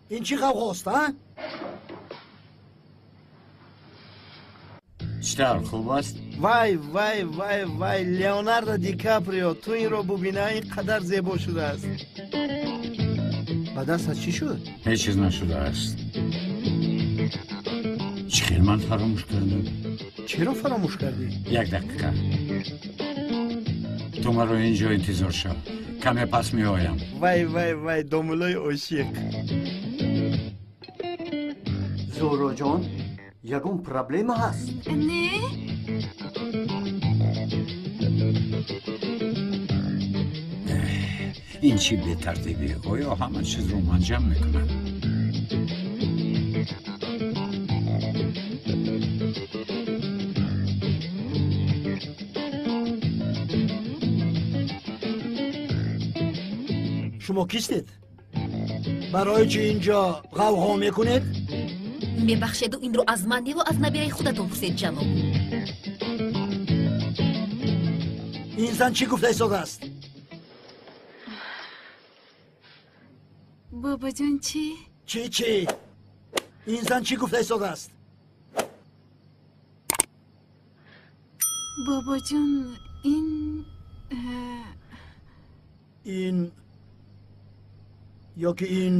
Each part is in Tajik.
Ин чӣ ғавғост, а? Чӣ тавр, хуб аст? Вай, вай, вай, вай, Леонардо Ди Каприо, ту инро бубина, ин қадар зебо шудааст. Ба дастат чӣ шуд? Ҳеҷ чиз нашудааст. Чӣ хел ман фаромӯш кардам? Чаро фаромӯш кардӣ? Як дақиқа. Ту маро инҷо интизор шав. Каме пас меоям. Вай, вай, вай, домулои ошиқ. Зуҳроҷон, ягон проблема ҳаст? Не. Ин чӣ бетартибӣ? Оё ҳама чизро ман ҷамъ мекунам? Шумо кистед? Барои чӣ инҷо ғавғо мекунед? Мебахшеду, инро аз ман неву аз набираи худатон пурсед, ҷаноб. Ин зан чӣ гуфта истодааст? Бобоҷон, чӣ? Чӣ, чӣ? Ин зан чӣ гуфта истодааст? Бобоҷон, ин ин ё ки ин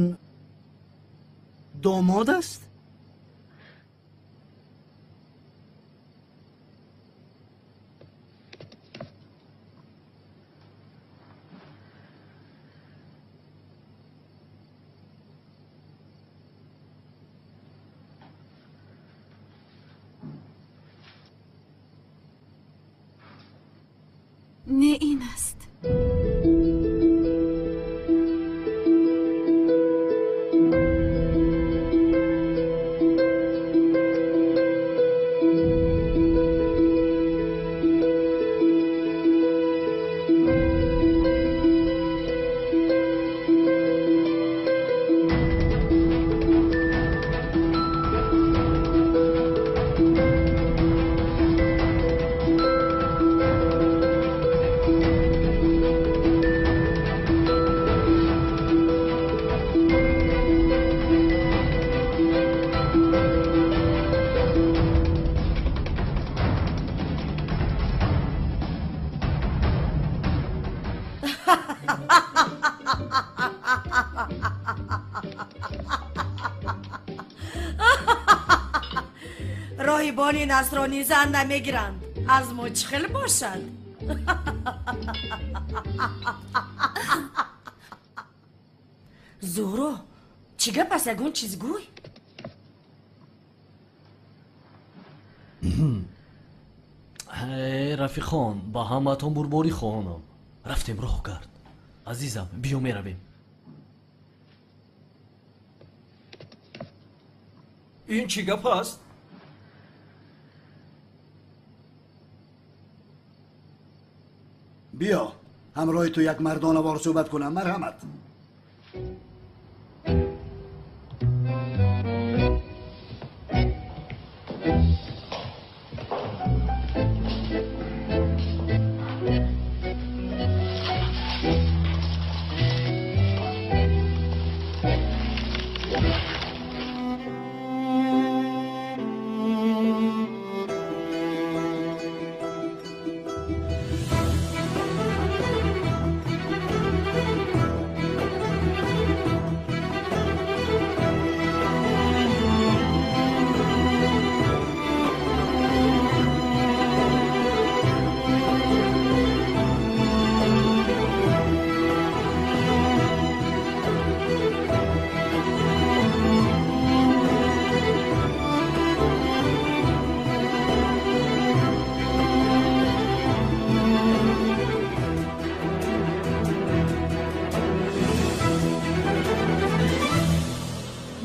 домод аст? Не, ин аст. Роҳибони насронӣ зан намегиранд. Аз мо чӣ хел бошад? Зуҳро, чӣ гап аст? Ягон чиз гӯй. Рафиқон, ба ҳамаатон бурборӣ хоҳонам. Рафтем роҳ кард. Азизам, биё меравем. Ин чӣ гап аст? Биё, ҳамроҳи ту як мардонавор суҳбат кунам. Марҳамат.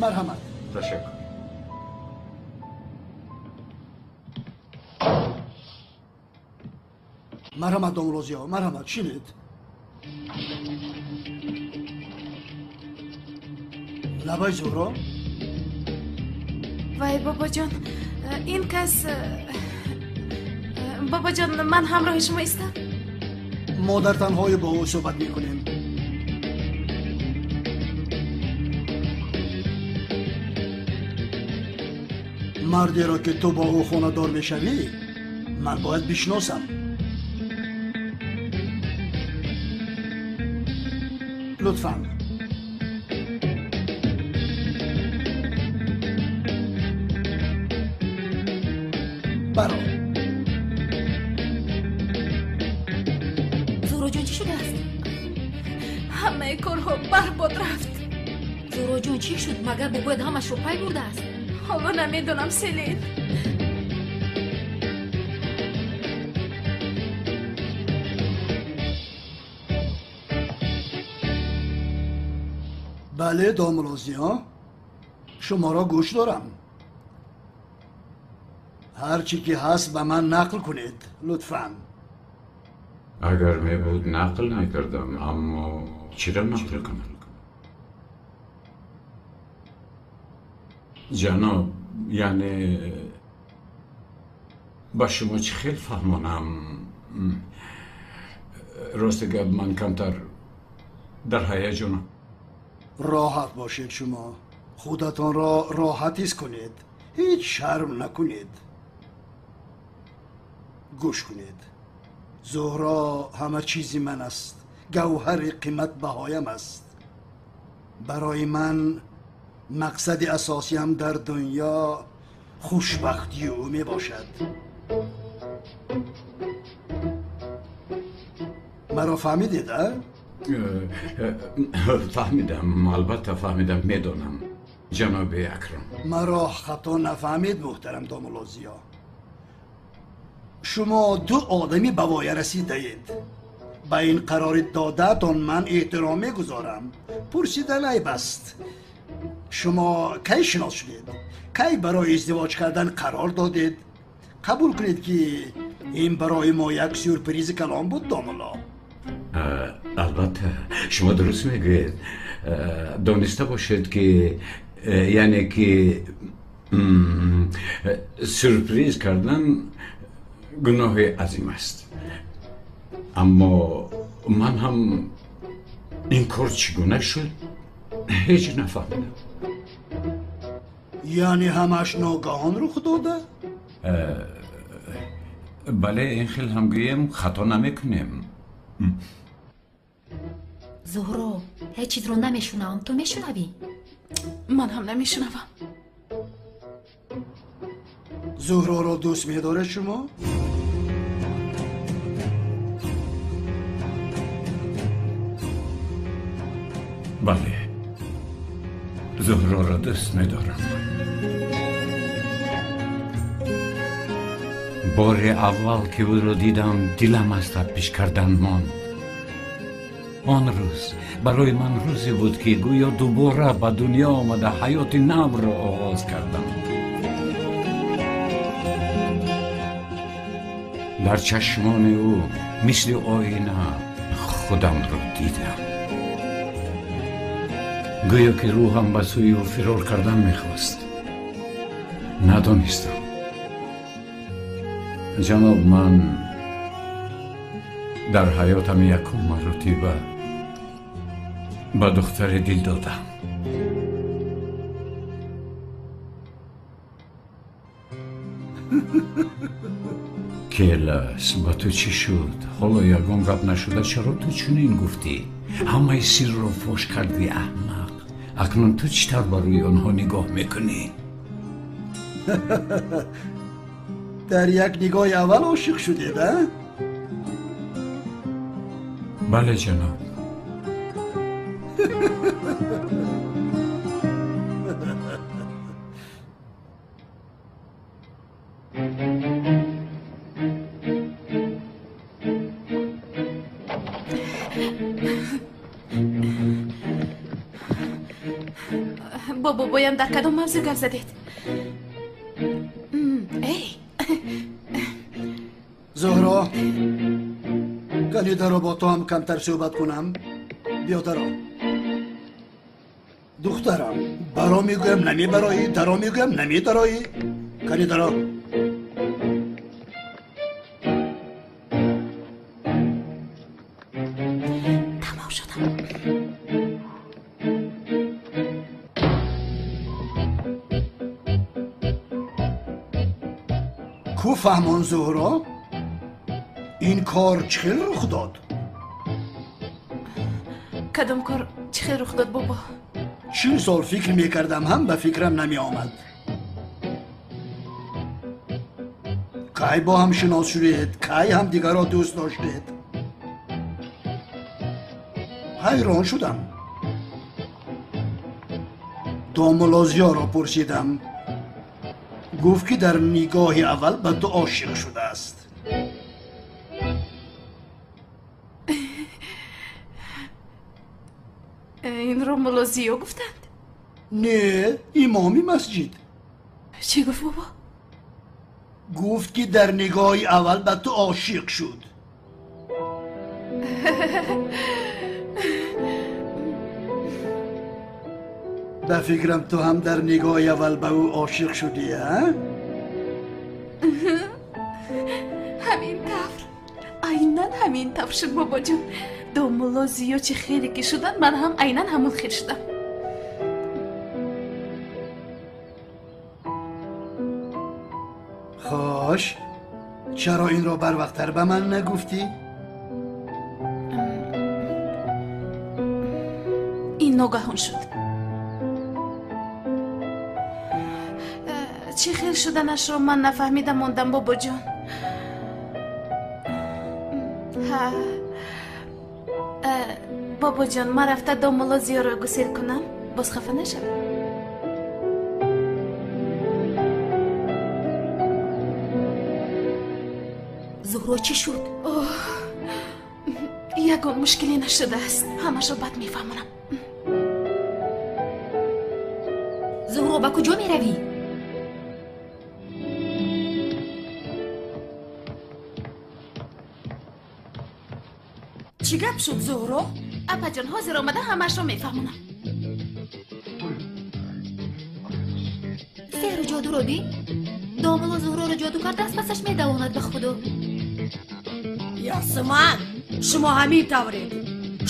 Марҳамат. Ташаккур. Марҳамат, домлозиё, марҳамат, шинед. Лабай, Зуҳро. Вай, бобоҷон, ин кас, бобоҷон, ман ҳамроҳи шумо истам. Мо дар танҳоӣ бо ӯ суҳбат мекунем. Мардеро ки ту бо ӯ хонадор мешавӣ, ман бояд бишносам. Лутфан. Баро. Зуҳроҷон, чӣ шудааст? Ҳамаи корҳо барбод рафт. Зуҳроҷон, чӣ шуд? Магар бобоят ҳамашро пай бурдааст? Ҳоло намедонам, Селин. Бале, домулозиё, шуморо гӯш дорам. Ҳар чӣ ки ҳаст ба ман нақл кунед, лутфан. Агар мебуд, нақл накардам, аммо чиро нақл кунам? Ҷаноб, яъне ба шумо чӣ хел фаҳмонам? Рости гап, ман камтар дар ҳаяҷонам. Роҳат бошед шумо. Худатонро роҳат ҳис кунед. Ҳеҷ шарм накунед. Гӯш кунед. Зуҳро ҳама чизи ман аст. Гавҳари қиматбаҳоям аст. Барои ман мақсади асосиям дар дунё хушбахтии ӯ мебошад. Маро фаҳмидед, а? Фаҳмидам, албатта фаҳмидам, медонам, ҷаноби Акрам. Маро хато нафаҳмед, муҳтарам домулозиё. Шумо ду одами ба воя расидаед. Ба ин қарори додаатон ман эҳтиром мегузорам. Пурсидан айб аст. Шумо кай шинос шудед? Кай барои издивоҷ кардан қарор додед? Қабул кунед, ки ин барои мо як сюрпризи калон буд, домулло. Албатта, шумо дуруст мегӯед. Дониста бошед, ки яъне ки сюрприз кардан гуноҳи азим аст. Аммо ман ҳам ин кор чӣ гуна шуд, ҳеҷ нафаҳмидам. Яъне ҳамаш ногаҳон рух дода? Бале, ин хел ҳам гӯем, хато намекунем. Зуҳро, ҳеҷ чизро намешунавам. Ту мешунавӣ? Ман ҳам намешунавам. Зуҳроро дӯст медоред шумо? Бале, Зуҳроро дӯст медорам. Бори аввал ки ӯро дидам, дилам аз тапиш кардан монд. Он рӯз барои ман рӯзе буд, ки гӯё дубора ба дунё омада ҳаёти навро оғоз кардам. Дар чашмони ӯ мисли оина худамро дидам. Гӯё ки рӯҳам ба сӯи ӯ фирор кардан мехост. Надонистам. Ҷаноб, ман дар ҳаётам якум маротиба ба духтаре дил додам. Келас, ба ту чӣ шуд? Ҳоло ягон гап нашуда, чаро ту чунин гуфтӣ? Ҳамаи сирро фош кардӣ, аҳмақ. Акнун ту чӣ тавр ба рӯи онҳо нигоҳ мекунӣ? Дар як нигоҳи аввал ошиқ шудед, а? Бале, ҷаноб. Бо бобоям дар кадом мавзӯъ гап задед? Эй! Зуҳро, кани даро бо ту ҳам камтар суҳбат кунам. Биё даро. Духтарам, баро мегӯям намебароӣ, даро мегӯям намедароӣ. Кани даро. Тамом шудам. Ку фаҳмон Зуҳро, ин кор чӣ хел рух дод? Кадом кор чӣ хел рух дод, бобо? 40 сол фикр мекардам, ҳам ба фикрам намеомад. Кай бо ҳам шинос шудед? Кай ҳамдигарро дӯст доштед? Ҳайрон шудам. Домулло Зиёро пурсидам. Гуфт, ки дар нигоҳи аввал ба ту ошиқ шудааст. Инро мулло Зиё гуфтанд? Не, имоми масҷид. Чӣ гуфт, бобо? Гуфт, ки дар нигоҳи аввал ба ту ошиқ шуд. Ба фикрам, ту ҳам дар нигоҳи аввал ба ӯ ошиқ шудӣ, а? Ҳамин тавр, айнан ҳамин тавр шуд, бобоҷон. Домулло Зиё чӣ хеле ки шуданд, ман ҳам айнан ҳамон хел шудам. Хош, чаро инро барвақттар ба ман нагуфтӣ? Ин ногаҳон шуд. Чӣ хел шуданашро ман нафаҳмида мондам, бобоҷон. Ҳа, бобоҷон, ман рафта домулло Зиёро гусел кунам, боз хафа нашавед. Зуҳро, чӣ шуд? Ягон мушкиле нашудааст, ҳамашро бад мефаҳмонам. Зуҳро, ба куҷо меравӣ? Чӣ гап шуд, Зуҳро? Апаҷон, ҳозир омада ҳамашро мефаҳмонам. Сеҳру ҷодуро бин. Домулло Зуҳроро ҷоду карда, аз пасаш медавонад, ба худо. Ясман, шумо ҳамин тавред.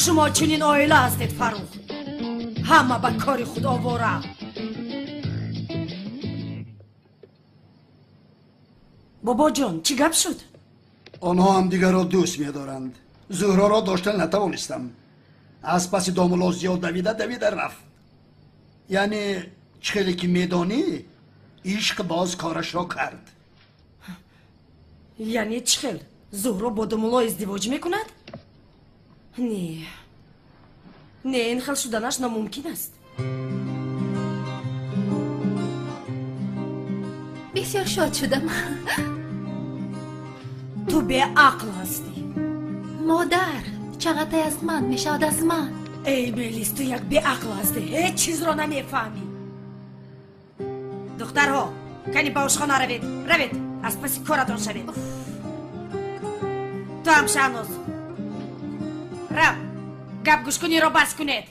Шумо чунин оила ҳастед, Фаррух. Ҳама ба кори худ овора. Бобоҷон, чӣ гап шуд? Онҳо ҳамдигарро дӯст медоранд. Зуҳроро доштан натавонистам. Аз паси домулло Зиё давида давида рафт. Яъне чӣ хеле ки медонӣ, ишқ боз корашро кард. Яъне чӣ хел? Зуҳро бо домулло издивоҷ мекунад? Не, не, ин хел шуданаш номумкин аст. Бисёр шод шудам. Ту беақл ҳастӣ. Модар, чағатай аз ман мешавад, аз ман. Эй Мелис, ту як беақл ҳастӣ, ҳеҷ чизро намефаҳмӣ. Духтарҳо, кани ба ошхона равед, равед, аз паси коратон шавед. Ту ҳам, Шаҳноз, рав, гап гӯшкуниро бас кунед.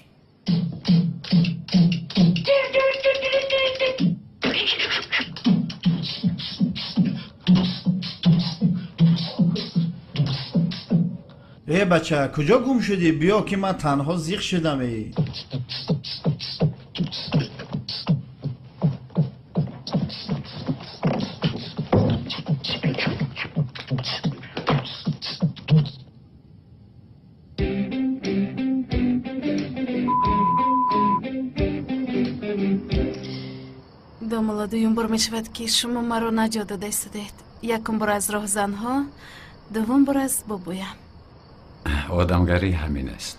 Э бача, куҷо гум шудӣ? Биё, ки ман танҳо зиқ шудам. Э Домулло, дуюм бор мешавад, ки шумо маро наҷот дода истодаед. Якум бор аз роҳзанҳо, дуввум бор аз бобоям. Одамгарӣ ҳамин аст.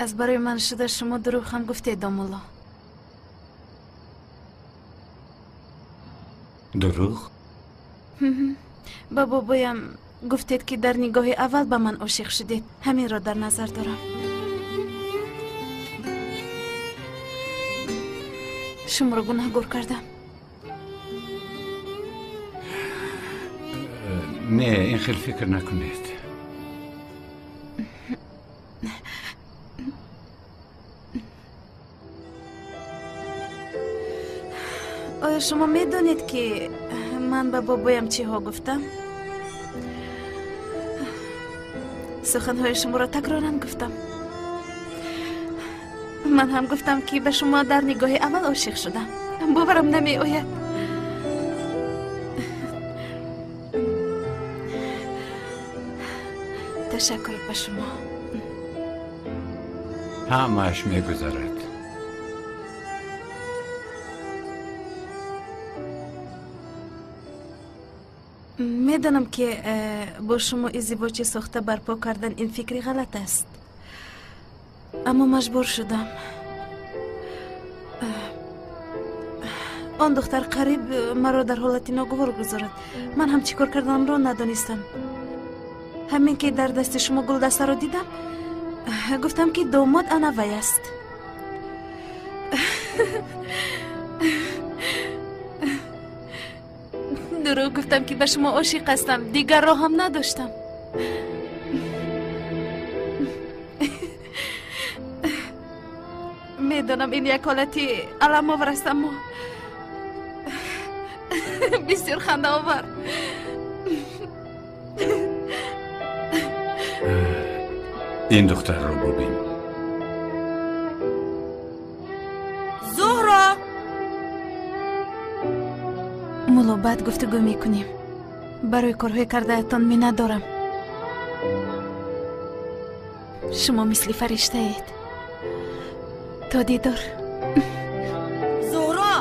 Аз барои ман шуда шумо дурӯғ ҳам гуфтед, домулло. Дурӯғ? Ба бобоям гуфтед, ки дар нигоҳи аввал ба ман ошиқ шудед. Ҳаминро дар назар дорам. Шуморо гунаҳгор кардам. Не, ин хел фикр накунед. Оё шумо медонед, ки ман ба бобоям чиҳо гуфтам? Суханҳои шуморо такроран гуфтам. Ман ҳам гуфтам, ки ба шумо дар нигоҳи аввал ошиқ шудам. Боварам намеояд. Ташаккур ба шумо. Ҳамааш мегузарад. Медонам ки бо шумо издивоҷи сохта барпо кардан ин фикри ғалат аст, аммо маҷбур шудам. Он духтар қариб маро дар ҳолати ногувор гузорад. Ман ҳам чӣ кор карданамро надонистам. Ҳамин ки дар дасти шумо гулдастаро дидам, гуфтам ки домод ана вай аст. Дурӯғ гуфтам ки ба шумо ошиқ ҳастам, дигар роҳам надоштам. Медонам ин як ҳолати аламовар аст, аммо бисёр хандаовар. Ин духтарро бубин. Зуҳро! Мулло, баъд гуфтугӯ мекунем. Барои корҳои кардаатон миннатдорам. Шумо мисли фариштаед. То дидор. Зуҳро!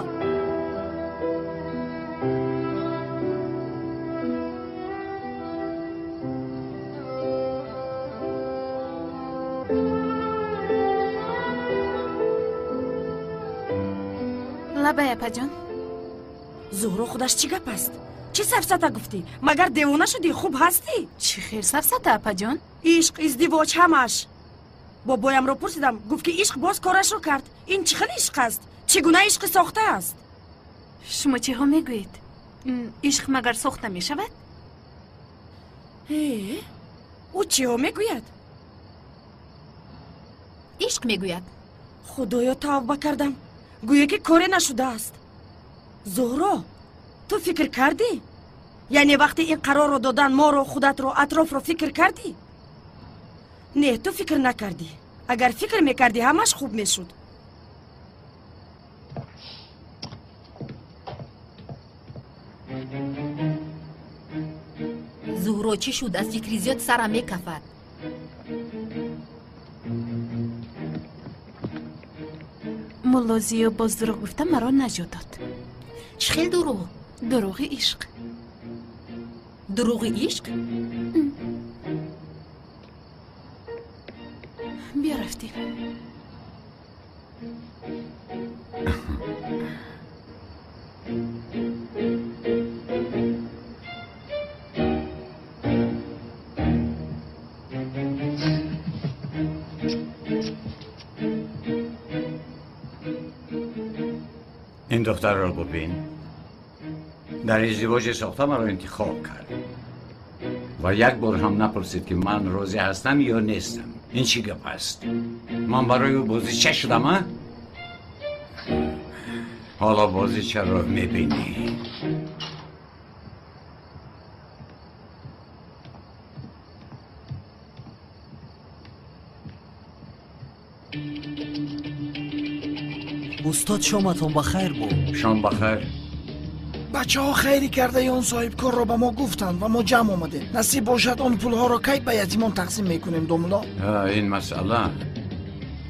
Лабай, апаҷон. Зуҳро, худаш чӣ гап аст? Чӣ сафсата гуфтӣ? Магар девона шудӣ? Хуб ҳастӣ? Чӣ хел сафсата, апаҷон? Ишқ, издивоҷ, ҳамаш. Бобоямро пурсидам, гуфт ки ишқ боз корашро кард. Ин чӣ хел ишқ аст? Чӣ гуна ишқи сохта аст? Шумо чиҳо мегӯед? Ишқ магар сохта мешавад? Ӯ чиҳо мегӯяд? Ишқ мегӯяд. Худоё, тавба кардам. Гӯё ки коре нашудааст. Зуҳро, ту фикр кардӣ? Яъне вақте ин қарорро додан моро, худатро, атрофро фикр кардӣ? Не, ту фикр накардӣ. Агар фикр мекардӣ, ҳамаш хуб мешуд. Зуҳро, чӣ шуд? Аз фикри зиёд сарам мекафад. Мулло Зиё боз дурӯғ гуфта маро наҷот дод. Чӣ хел дурӯғ? Дурӯғи ишқ. Дурӯғи ишқ? Биё рафтем. Ин духтарро бубин. Дар издивоҷи сохта маро интихоб кард ва як бор ҳам напурсид ки ман розӣ ҳастам ё нестам. Ин чӣ гап аст? Ман барои ӯ бозича шудам, а? Ҳоло бозичаро мебинӣ. Устод, шоматон ба хайр буд. Шом ба хайр. Бачаҳо хайри кардаи он соҳибкорро ба мо гуфтанд ва мо ҷамъ омадем. Насиб бошад, он пулҳоро кай ба ятимон тақсим мекунем, домулло? Ин масъала.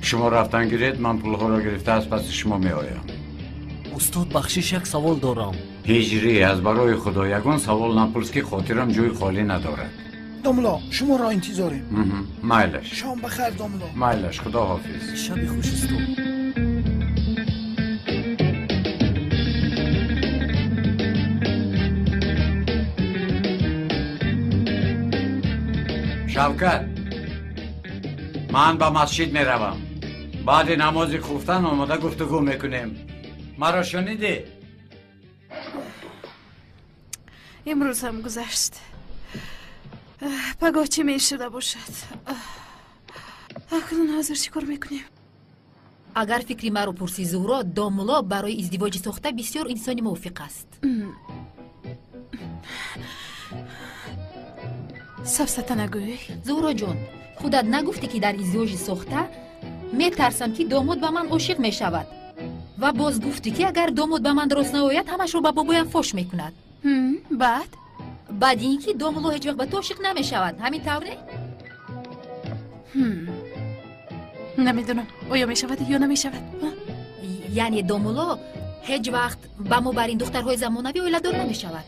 Шумо рафтан гиред, ман пулҳоро гирифта аз паси шумо меоям. Устод, бахшиш, як савол дорам. Ҳиҷрӣ, аз барои худо ягон савол напурс ки хотирам ҷои холӣ надорад. Домулло, шуморо интизорем. Майлаш. Шом ба хайр, домулло. Майлаш, худо ҳофиз. Шаби хуш, устод. Шавкат, ман ба масҷид меравам. Баъди намози хуфтан омода гуфтугӯ мекунем. Маро шунидӣ? Имрӯз ҳам гузашт. Пагоҳ чӣ мешуда бошад? Акнун ҳозир чӣ кор мекунем? Агар фикри маро пурсӣ, Зуҳро, домулло барои издивоҷи сохта бисёр инсони мувофиқ аст. Сафсата нагӯй. Зуҳроҷон, худат нагуфтӣ ки дар издивоҷи сохта метарсам ки домод ба ман ошиқ мешавад. Ва боз гуфтӣ, ки агар домод ба ман рост наояд, ҳамашро ба бобоям фош мекунад. Баъд? Баъди ин ки домулло ҳеҷ вақт ба ту ошиқ намешавад. Ҳамин тавр не? Намедонам, оё мешавад ё намешавад. Яъне домулло ҳеҷ вақт ба мо бар ин духтарҳои замонавӣ оиладор намешавад.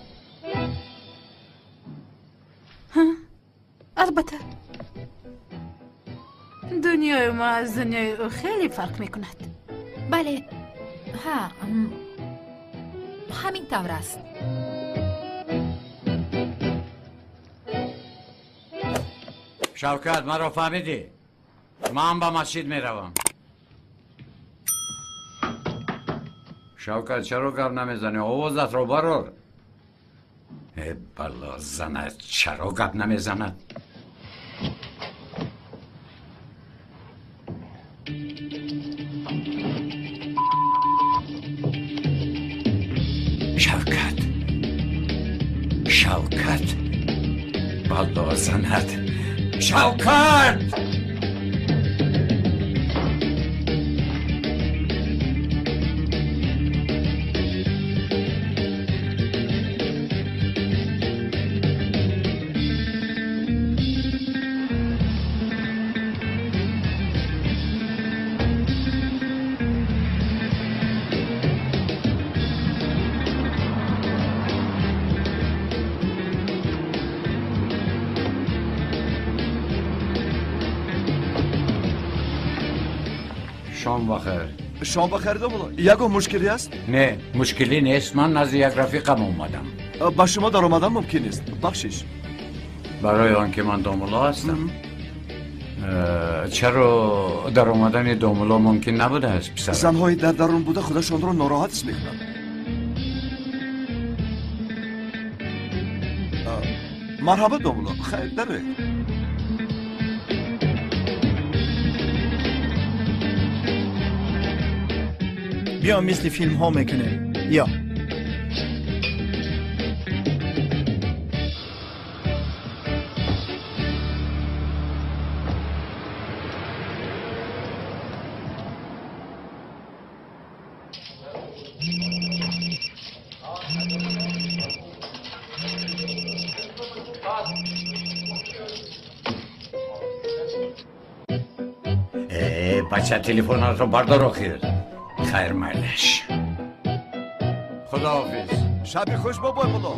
Албатта, дунёи мо аз дунёи ӯ хеле фарқ мекунад. Бале, ҳа, ҳамин тавр аст. Шавкат, маро фаҳмидӣ? Ман ба масҷид меравам. Шавкат, чаро гап намезанӣ? Овозатро барор. Э, бало занад, чаро гап намезанад? Шавкат, Шавкат, бало занад, Шавкат! Шом бахайр. Шом бахайр, домулло. Ягон мушкилӣ аст? Не, мушкилӣ нест. Ман назди як рафиқам омадам. Ба шумо даромадан мумкин нест. Бахшиш. Барои он ки ман домулло ҳастам. Чаро даромадани домулло мумкин набудааст, писарам? Занҳои дар дарун буда худашонро нороҳат ҳис мекунанд. Марҳабо, домулло. Хайр, дароед. Биё, мисли филмҳо мекунем. Ё Э, бача, телефонатро бардор охир. Хайр, майлаш. Худоҳофиз. Шаби хуш, бобой мулло.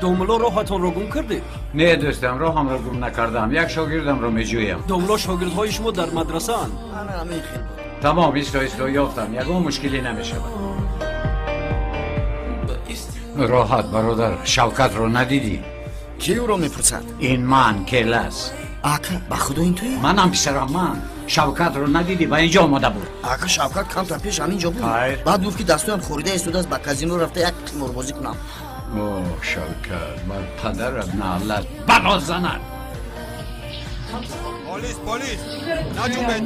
Домулло, роҳатонро гум кардед? Не, дӯстам, роҳамро гум накардам. Як шогирдамро меҷӯям. Домулло, шогирдҳои шумо дар мадрасаанд. Тамом, исто, исто, ёфтам. Ягон мушкилӣ намешавад. Роҳат, бародар, Шавкатро надидӣ? Ки ӯро мепурсад? Ин ман, Келас. Ака, ба худо ин туӣ? Манам, писарам, ман. Шавкатро надидӣ? Ба инҷо омада буд. Ака, Шавкат камтар пеш ҳамин ҷо буд. Баъд гуфт, ки дастуям хорида истодааст, ба казино рафта як қиморбозӣ кунам. О, Шавкат, бар падарат наълат, бало занад. Полис, полис, наҷунбед,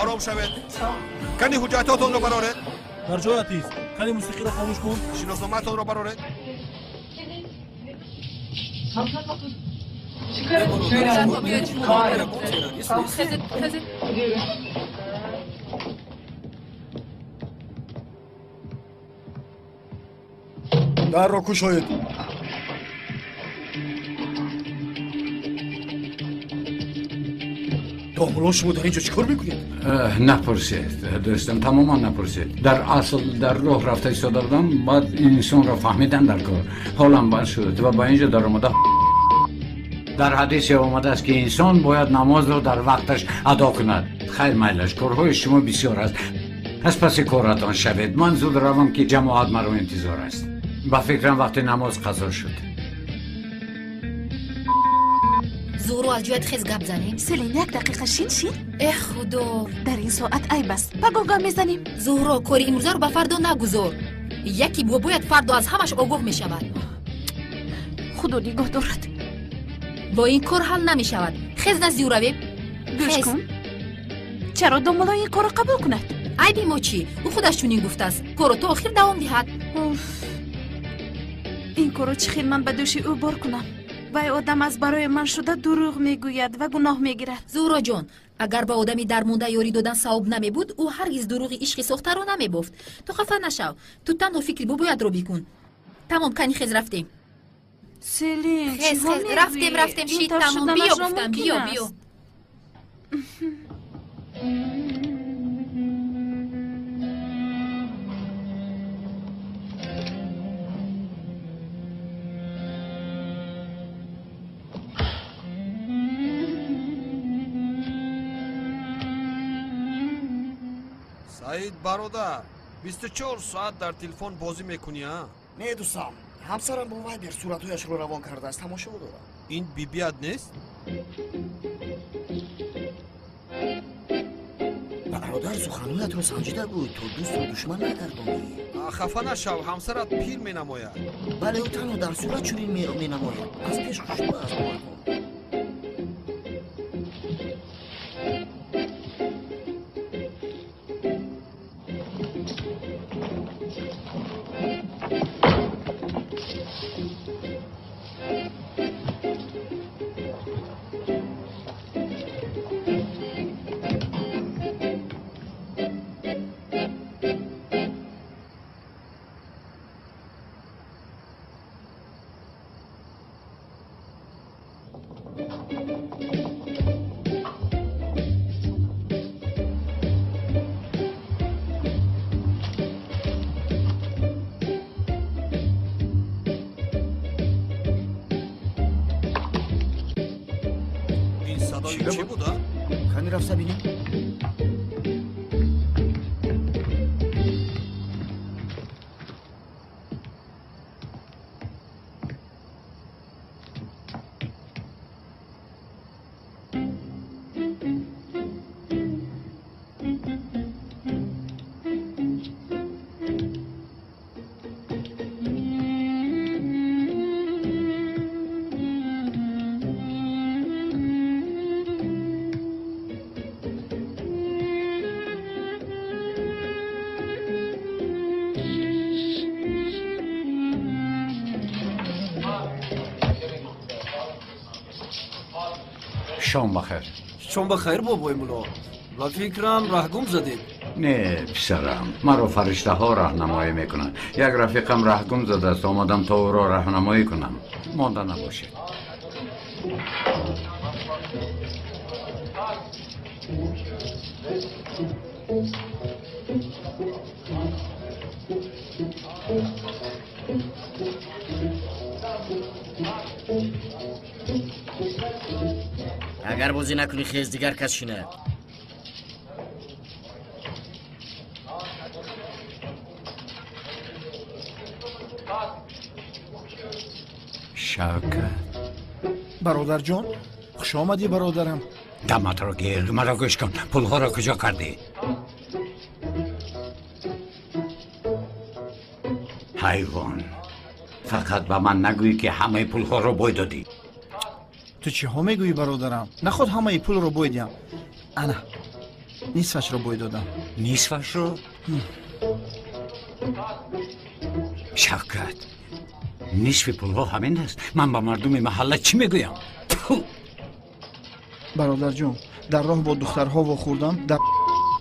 ором шавед. Кани ҳуҷҷатҳотонро бароред. Дар ҷоят ист. Кани мусиқиро хомӯш кун. Шиносномаатонро бароред. Дарро кушоед. Домулло, шумо дар ин ҷо чӣ кор мекунед? Напурсед, дӯстам, тамоман напурсед. Дар асл дар роҳ рафта истода будам, баъд инсонро фаҳмидан дар кор. Ҳолам бад шуд ва ба ин ҷо даромада. Дар ҳадисе омадааст, ки инсон бояд намозро дар вақташ адо кунад. Хайр, майлаш, корҳои шумо бисёр аст. Аз паси коратон шавед. Ман зуд равам, ки ҷамоат маро интизор аст. Ба фикрам, вақти намоз қазо шуд. Зуҳро, аз ҷоят хез, гап занем. Селин, як дақиқа шин, шин. Эҳ, худо, дар ин соат айб аст. Пагоҳ гап мезанем. Зуҳро, кори имрӯзаро ба фардо нагузор. Яке бобоят фардо аз ҳамаш огоҳ мешавад. Худо нигоҳ дорад. Бо ин кор ҳал намешавад. Хез, назди ӯ равем. Гӯш кун, чаро домулло ин корро қабул кунад? Айби мо чӣ? Ӯ худаш чунин гуфтааст, корро то охир давом диҳад. Ин корро чӣ хел ман ба дӯши ӯ бор кунам? Вай одам аз барои ман шуда дурӯғ мегӯяд ва гуноҳ мегирад. Зуҳроҷон, агар ба одами дармонда ёрӣ додан савоб намебуд, ӯ ҳаргиз дурӯғи ишқи сохтаро намебофт. Ту хафа нашав, ту танҳо фикри бобоятро бикун. Тамом, кани хез, рафтем. Селин, хез, хез, рафтем, рафтем, шид, тамом, биё гуфтам, биё, биё. Саид бародар, 24 соат дар телефон бозӣ мекунӣ, а? Не, дӯстам, ҳамсарам бо вайбер суратҳояшро равон кардааст, тамошо дорам. Ин бибият нест? Бародар, суханҳоятро санҷида гӯй, то дӯстро душман нагардонӣ. Хафа нашав, ҳамсарат пир менамояд. Бале, ӯ танҳо дар сурат чунин менамояд. Аз пеш хушрӯ аст, бовар кун. Чӣ буда? Кани рафта бинем. Шом бахайр. Шом бахайр, бобои мулло. Ба фикрам раҳгум задед. Не, писарам, маро фариштаҳо раҳнамоӣ мекунанд. Як рафиқам раҳгум задааст, омадам то ӯро раҳнамоӣ кунам. Монда набошед. Агар бозӣ накунӣ, хез, дигар кас шинад. Шавкат. Бародарҷон, хуш омадӣ, бародарам. Даматро гир, маро гӯш кун. Пулҳоро куҷо кардӣ? Ҳайвон, фақат ба ман нагӯӣ, ки ҳамаи пулҳоро бой додӣ. Ту чиҳо мегӯӣ, бародарам? Наход ҳамаи пулро бой диҳам. Ана, нисфашро бой додам. Нисфашро? Шавкат, нисфи пулҳо ҳамин аст. Ман ба мардуми маҳалла чӣ мегӯям? Бародарҷон, дар роҳ бо духтарҳо вохӯрдам.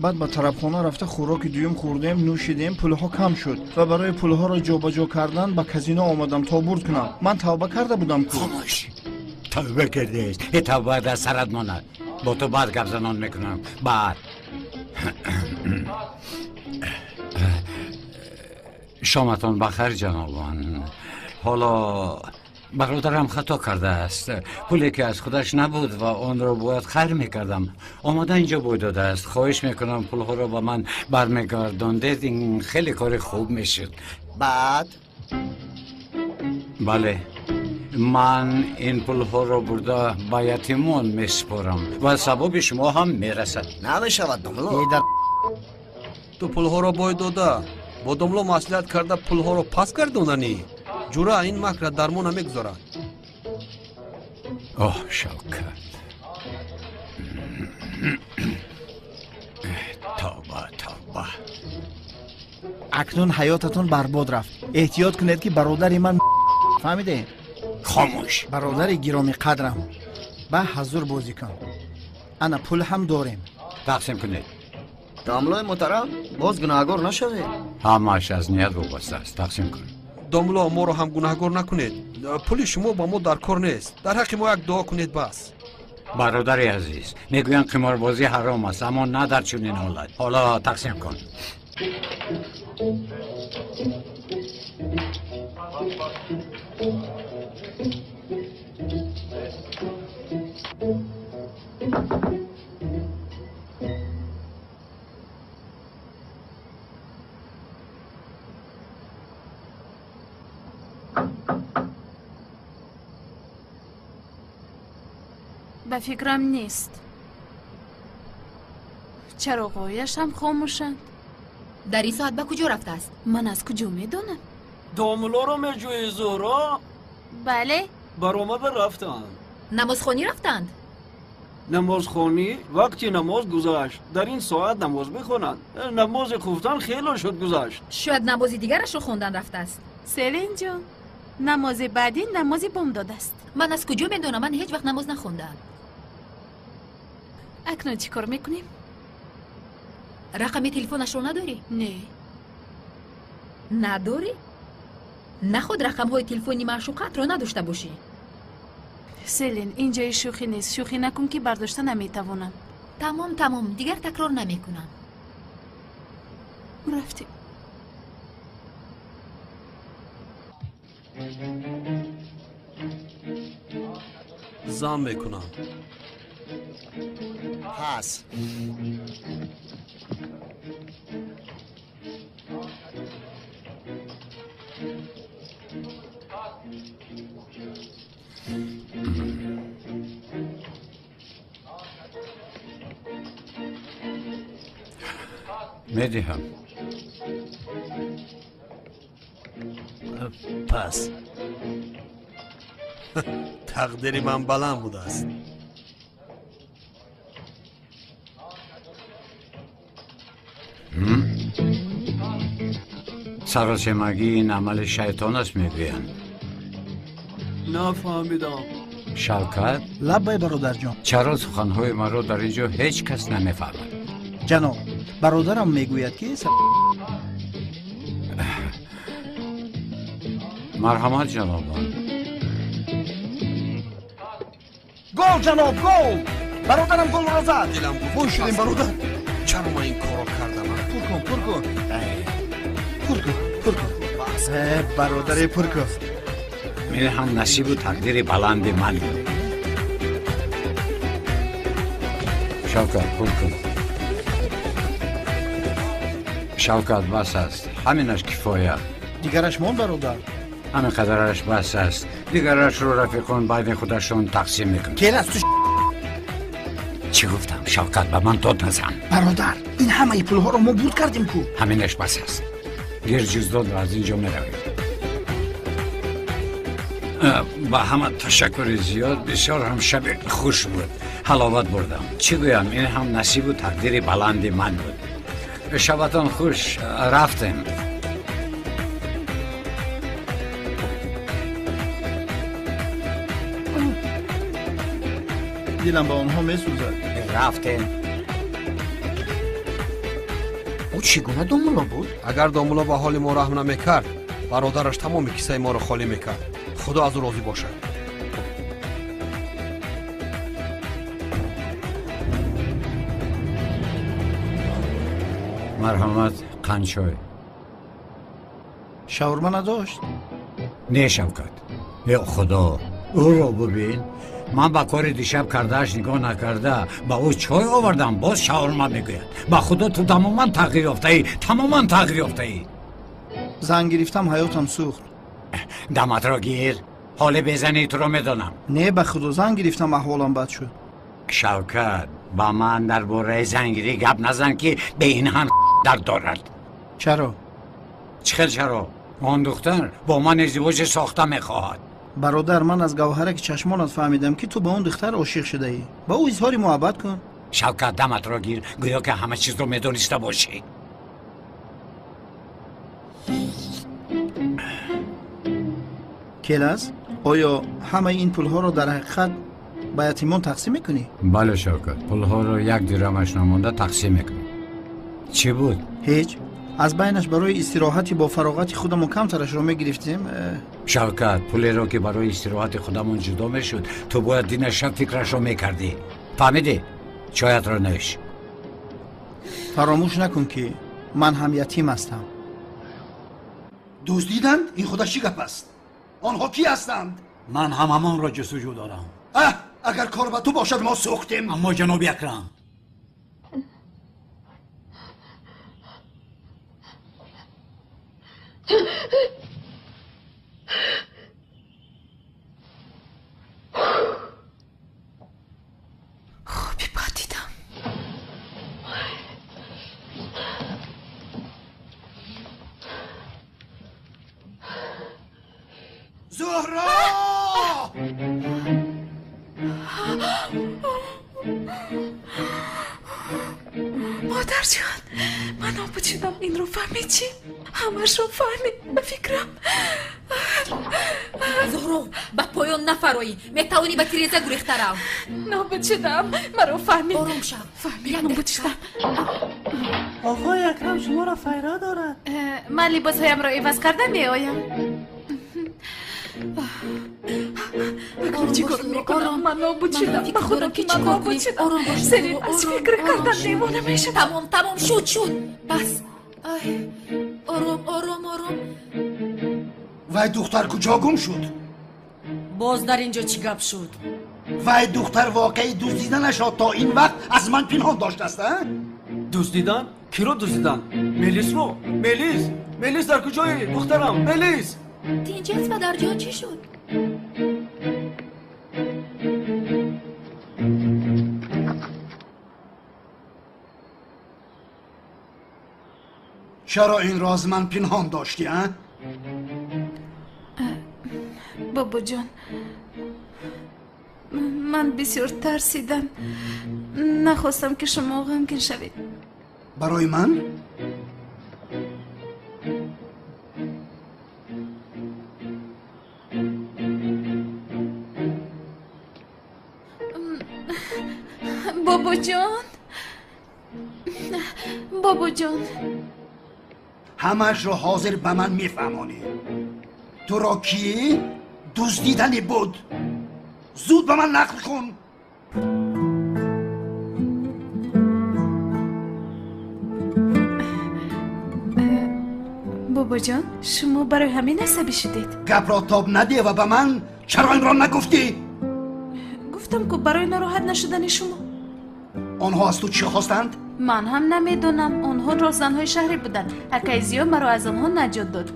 Баъд ба тарабхона рафта хӯроки дуюм хӯрдем, нӯшидем, пулҳо кам шуд ва барои пулҳоро ҷобаҷо кардан ба казино омадам то бурд кунам. Ман тавба карда будам ку. Хомӯш! Тавба кардест. Э, тавба дар сарат монад. Бо ту баъд гапзанон мекунам. Баъд. Шоматон бахайр, ҷанобон. Ҳоло бародарам хато кардааст. Пуле ки аз худаш набуд ва онро бояд хайр мекардам, омода инҷо бой додааст. Хоҳиш мекунам, пулҳоро ба ман бармегардондед, ин хеле кори хуб мешуд. Баъд? Бале, ман ин пулҳоро бурда ба ятимон месупорам ва савоби шумо ҳам мерасад. Намешавад, домло. Ту пулҳоро бой дода, бо домло маслиҳат карда пулҳоро пас гардонданӣ? Ҷура, ин макра дар мо намегузорад. Оҳ, Шавкат. Акнун ҳаётатон барбод рафт. Эҳтиёт кунед ки бародари ман фаҳмидед? Хомӯш. Бародари гиромиқадрам, ба ҳазур бозӣ кун. Ана пул ҳам дорем. Тақсим кунед. Домлои муҳтарам, боз гунаҳгор нашавед. Ҳамааш аз ният вобаста аст. Тақсим кун. Домло, моро ҳам гунаҳгор накунед. Пули шумо ба мо дар кор нест. Дар ҳаққи мо як дуо кунед бас. Бародари азиз, мегӯянд қиморбозӣ ҳаром аст, аммо на дар чунин ҳолат. Ҳоло тақсим кун. Ба фикрам нест. Чароғҳояш ҳам хомӯшанд. Дар ин соат ба куҷо рафтааст? Ман аз куҷо медонам? Домлоро меҷӯӣ, Зуҳро? Бале. Баромада рафтанд. Намозхонӣ рафтанд? Намозхонӣ? Вақти намоз гузашт. Дар ин соат намоз мехонанд. Намози хуфтан хело шуд гузашт. Шояд намози дигарашро хондан рафтааст. Селинҷон, намози баъдӣ намози бомдод аст. Ман аз куҷо медонам? Ман ҳеҷ вақт намоз нахондаам. Акнун чӣ кор мекунем? Рақами телефонашро надорӣ? Не. Надорӣ? Наход рақамҳои телефони маъшуқатро надошта бошӣ. Селин, ин ҷои шӯхӣ нест. Шӯхӣ накун ки бардошта наметавонам. Тамом, тамом, дигар такрор намекунам. Рафтем. Зан мекунам. Пас. Медиҳам. Пас. Тақдири ман баланд будааст. Саросемагӣ ин амали шайтон аст, мегӯянд. Нафаҳмидам. Шавкат? Лаббай, бародарҷон. Чаро суханҳои маро дар ин ҷо ҳеҷ кас намефаҳмад? Ҷаноб, бародарам мегӯяд ки Марҳамат, ҷанобон. Гол, ҷаноб, гол! Бародарам голро зад. Дилам гуфт. Бой шудем, бародар. Чаро ман ин корро кардам? Пур кун, пур кун. Пур кун, пур кун. Бародаре, пур кун. Ин ҳам насибу тақдири баланди ман буд. Шавкат, пур кун. Шавкат, бас аст. Ҳаминаш кифоя. Дигараш мон, бародар. Ҳамин қадараш бас аст. Дигарашро рафиқон байни худашон тақсим мекунанд. Кел аз ту. Чӣ гуфтам, Шавкат, ба ман дод назан. Бародар, ин ҳамаи пулҳоро мо бурд кардем ку. Ҳаминаш бас аст. Гир ҷуздонро аз ин ҷо меравем. Ба ҳама ташаккури зиёд. Бисёр ҳам шаби хуш буд. Ҳаловат бурдам. Чӣ гӯям, ин ҳам насибу тақдири баланди ман буд. Шабатон хуш. Рафтем. Дилам ба онҳо месӯзад. Рафтем. Ӯ чӣ гуна домулло буд? Агар домулло ба ҳоли мо раҳм намекард, бародараш тамоми киссаи моро холӣ мекард. Худо аз ӯ розӣ бошад. Марҳамат, қанчой. Шаурма надошт? Не, Шавкат. Е Худо, ӯро бубин. Ман ба кори дишаб кардааш нигоҳ накарда ба ӯ чой овардам, боз шаурма мегӯяд. Ба Худо, ту тамоман тағйир ёфтаӣ, тамоман тағйир ёфтаӣ. Зан гирифтам, ҳаётам сӯхт. Даматро гир, ҳоле безанӣ туро медонам. Не, ба Худо, зан гирифтам, аҳволам бад шуд. Шавкат, ба ман дар бораи зангирӣ гап назан ки бе ин ҳам дард дорад. Чаро? Чӣ хел чаро? Он духтар бо ман издивоҷи сохта мехоҳад. Бародар, ман аз гавҳараки чашмонат фаҳмидам ки ту ба он духтар ошиқ шудаӣ. Ба ӯ изҳори муҳаббат кун. Шавкат, даматро гир, гӯё ки ҳама чизро медониста бошӣ. Келас, оё ҳамаи ин пулҳоро дар ҳақиқат ба ятимон тақсим мекунӣ? Бале, Шавкат, пулҳоро як дирамаш намонда тақсим мекунем. Чӣ буд? Ҳеҷ. Аз байнаш барои истироҳати бо фароғати худамон камтарашро мегирифтем. Шавкат, пулеро ки барои истироҳати худамон ҷудо мешуд, ту бояд дина шаб фикрашро мекардӣ. Фаҳмидӣ? Чоятро нӯш. Фаромӯш накун, ки ман ҳам ятим ҳастам. Дуздиданд? Ин худаш чӣ гап аст? Онҳо кӣ ҳастанд? Ман ҳам ҳамонро ҷустуҷӯ дорам. Аҳ, агар кор ба ту бошад, мо сӯхтем. Аммо ҷаноби Акрам, хоби бад дидам. Зуҳро! Модарҷон, ман нобуд шудам. Инро фаҳмид чӣ? Ҳамашро фаҳмид, ба фикрам. Зуҳро, ба поён нафароӣ. Метавонӣ ба тиреза гурехта рав. Нобуд шудам, маро фаҳмид. Ором шав. Фаҳмид, нобуд шудам. Оғои Акрам шуморо файро дорад. Ман либосҳоямро иваз карда меоям. Акнун чӣ кор мекунам? Ман нобуд шудам. Ба худо ки ман нобуд шудам. Селин аз фикр кардан девона мешавам. Тамом, тамом, шуд, шуд. Бас. Ай, ором, ором, ором. Вай духтар куҷо гум шуд? Боз дар ин ҷо чӣ гап шуд? Вай духтар воқеи дуздиданашро то ин вақт аз ман пинҳон доштааст, а? Дуздидан? Киро дуздидан? Мелисро? Мелис! Мелис, дар куҷоӣ? Духтарам, Мелис! Тинҷ аст, падарҷон, чӣ шуд? Чаро инро аз ман пинҳон доштӣ, а? Бобоҷон, ман бисёр тарсидам. Нахостам, ки шумо ғамгин шавед. Барои ман? Бобоҷон, бобоҷон, ҳамаашро ҳозир ба ман мефаҳмонӣ. Туро кӣ дуздидани буд? Зуд ба ман нақл кун. Бобоҷон, шумо барои ҳамин асабӣ шудед? Гапро тоб надеҳ ва ба ман чаро инро нагуфтӣ? Гуфтам, ку барои нороҳат нашудани шумо. Онҳо аз ту чӣ хостанд? Ман ҳам намедонам. Онҳо роҳзанҳои шаҳрӣ буданд. Акаи Зиё маро аз онҳо наҷот дод.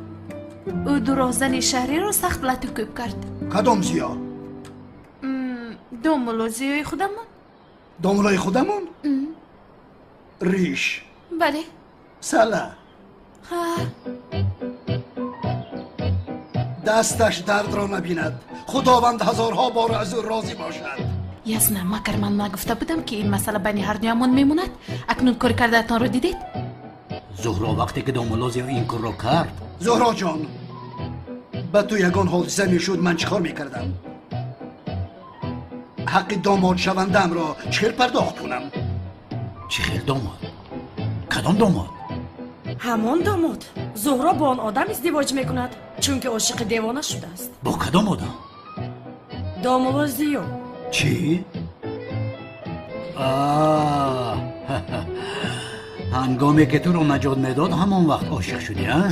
Ӯ ду роҳзани шаҳриро сахт лату кӯб кард. Кадом Зиё? Домулло Зиёи худамон. Домуллои худамон? Риш? Бале. Сала? Ҳа. Дасташ дардро набинад. Худованд ҳазорҳо бор аз ӯ розӣ бошад. Ясна, магар ман нагуфта будам, ки ин масъала байни ҳардуямон мемонад? Акнун кори кардаатонро дидед? Зуҳро, вақте ки домулло Зиё ин корро кард. Зуҳроҷон, ба ту ягон ҳодиса мешуд, ман чӣ кор мекардам? Ҳаққи домодшавандаамро чӣ хел пардохт кунам? Чӣ хел домод? Кадом домод? Ҳамон домод. Зуҳро бо он одам издивоҷ мекунад, чунки ошиқи девона шудааст. Бо кадом одам? Домулло Зиё. Чӣ? Ҳангоме ки туро наҷот медод, ҳамон вақт ошиқ шудӣ, а?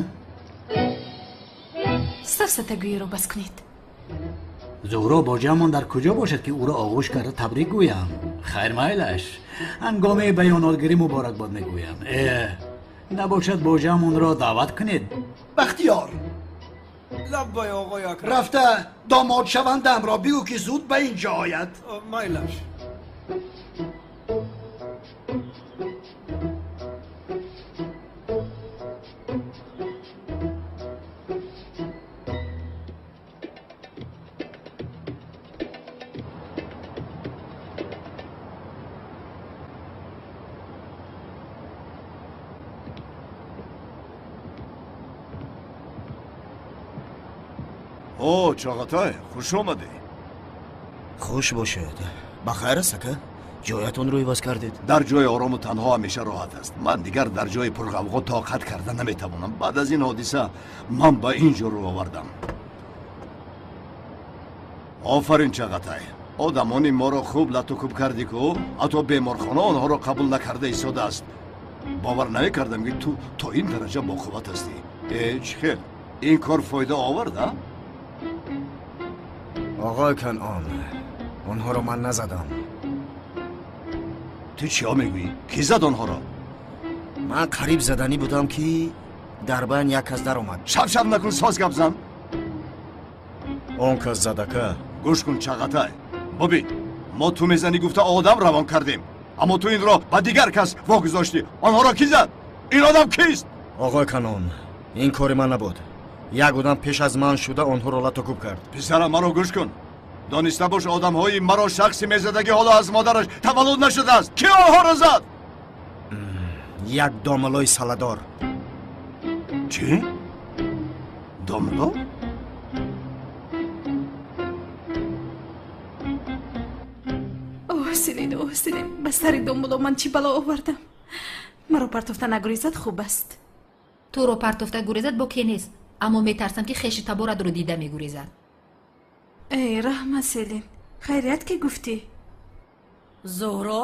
Сафсатагӯиро бас кунед. Зуҳро боҷаамон дар куҷо бошад, ки ӯро оғӯш карда табрик гӯям? Хайр, майлаш, ҳангоми баёнотгирӣ муборакбод мегӯям. Набошад, боҷаамонро даъват кунед. Бахтиёр, лаббай, оғои Акрам. Рафта домодшавандаамро бигӯ, ки зуд ба ин ҷо ояд. Майлаш. О, Чағатай, хуш омадӣ. Хуш бошед. Ба хайр аст, ака? Ҷоятонро иваз кардед. Дар ҷои орому танҳо ҳамеша роҳат аст. Ман дигар дар ҷои пурғавғо тоқат карда наметавонам. Баъд аз ин ҳодиса ман ба ин ҷо рӯ овардам. Офарин, Чағатай. Одамони моро хуб латукуб кардӣ ку, ҳатто беморхона онҳоро қабул накарда истодааст. Бовар намекардам, ки ту то ин дараҷа боқувват ҳастӣ. Э, чӣ хел? Ин кор фоида овард, а? Оғои Канъон, онҳоро ман назадам. Ту чиҳо мегӯӣ? Кӣ зад онҳоро? Ман қариб заданӣ будам, ки дар байн як кас даромад. Шабшаб накун, соз гап зан. Он кас задака. Гӯш кун, Чағатай. Бубин, мо ту мезанӣ гуфта одам равон кардем, аммо ту инро ба дигар кас вогузоштӣ. Онҳоро кӣ зад? Ин одам кист? Оғои Канон, ин кори ман набуд. Як одам пеш аз ман шуда онҳоро латукуб кард. Писарам, маро гӯш кун. Дониста бош, одамҳои маро шахси мезадагӣ ҳоло аз модараш таваллуд нашудааст. Кӣ онҳоро зад? Як домлои саладор. Чӣ? Домло? Оҳ, Селин, оҳ, Селин, ба сари домло ман чӣ бало овардам? Маро партофта нагурезад хуб аст. Туро партофта гурезад боке нест, аммо метарсам, ки хеши таборатро дида мегурезад. Эй, раҳмат, Селин, хайрият ки гуфтӣ. Зуҳро,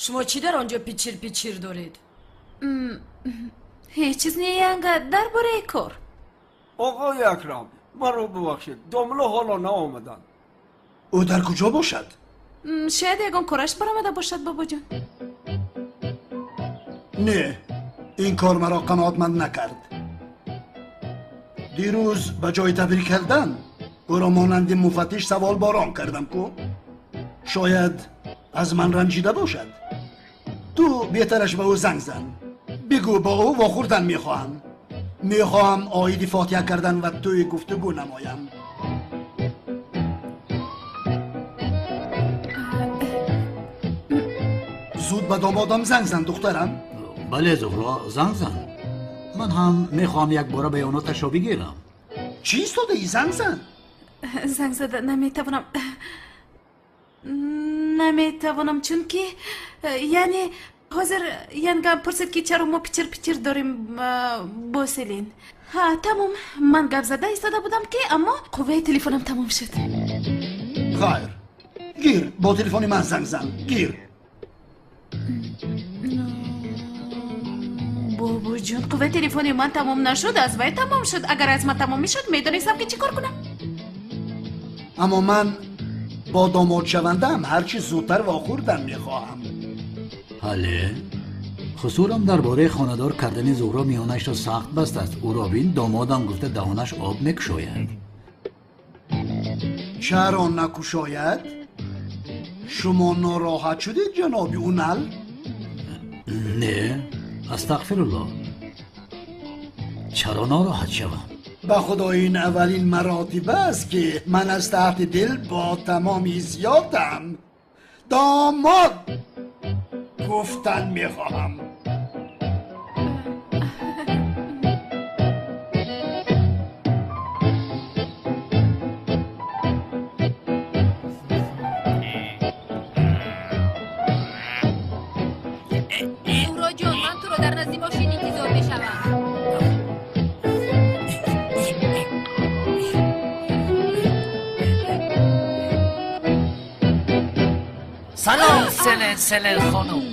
шумо чӣ дар он ҷо пичир пичир доред? Ҳеҷ чиз не, янга, дар бораи кор. Оғои Акрам, маро бубахшед, домло ҳоло наомаданд. Ӯ дар куҷо бошад? Шояд ягон кораш баромада бошад, бобоҷон. Не, ин кор маро қаноатманд накард. Дирӯз ба ҷои табрик кардан ӯро монанди муфаттиш саволборон кардам ку. Шояд аз ман ранҷида бошад. Ту беҳтараш ба ӯ занг зан. Бигӯ бо ӯ вохӯрдан мехоҳам. Мехоҳам оиди фотиҳа кардан ва тӯи гуфтугӯ намоям. Зуд ба домодам занг зан, духтарам. Бале, Зуҳро, занг зан. Ман ҳам мехоҳам якбора баёноташро бигирам. Чӣ истодаӣ? Занг зан. Занг зада наметавонам. Наметавонам, чунки яъне ҳозир янга пурсид, ки чаро мо пичир пичир дорем бо Селин. Ҳа, тамом. Ман гап зада истода будам, ки аммо қувваи телефонам тамом шуд. Хайр, гир, бо телефони ман занг зан. Гир. Бобоҷон, қувваи телефони ман тамом нашуд, аз вай тамом шуд. Агар аз ман тамом мешуд, медонистам, ки чӣ кор кунам. Аммо ман бо домодшавандаам ҳарчи зудтар вохӯрдан мехоҳам. Ҳале, хусурам дар бораи хонадор кардани Зуҳро миёнашро сахт бастааст. Ӯро бин, домодам гуфта даҳонаш об мекушояд. Чаро накушояд? Шумо нороҳат шудед, ҷаноби Унал? Не, астағфируллоҳ. Чаро нороҳат шавам? Ба худо, ин аввалин маротиба аст, ки ман аз таҳти дил бо тамоми ҳиссиётам домод гуфтан мехоҳам. Зуҳроҷон, ман туро дар назди мошин интизор мешавам. Салом, Селен, Селен хонум.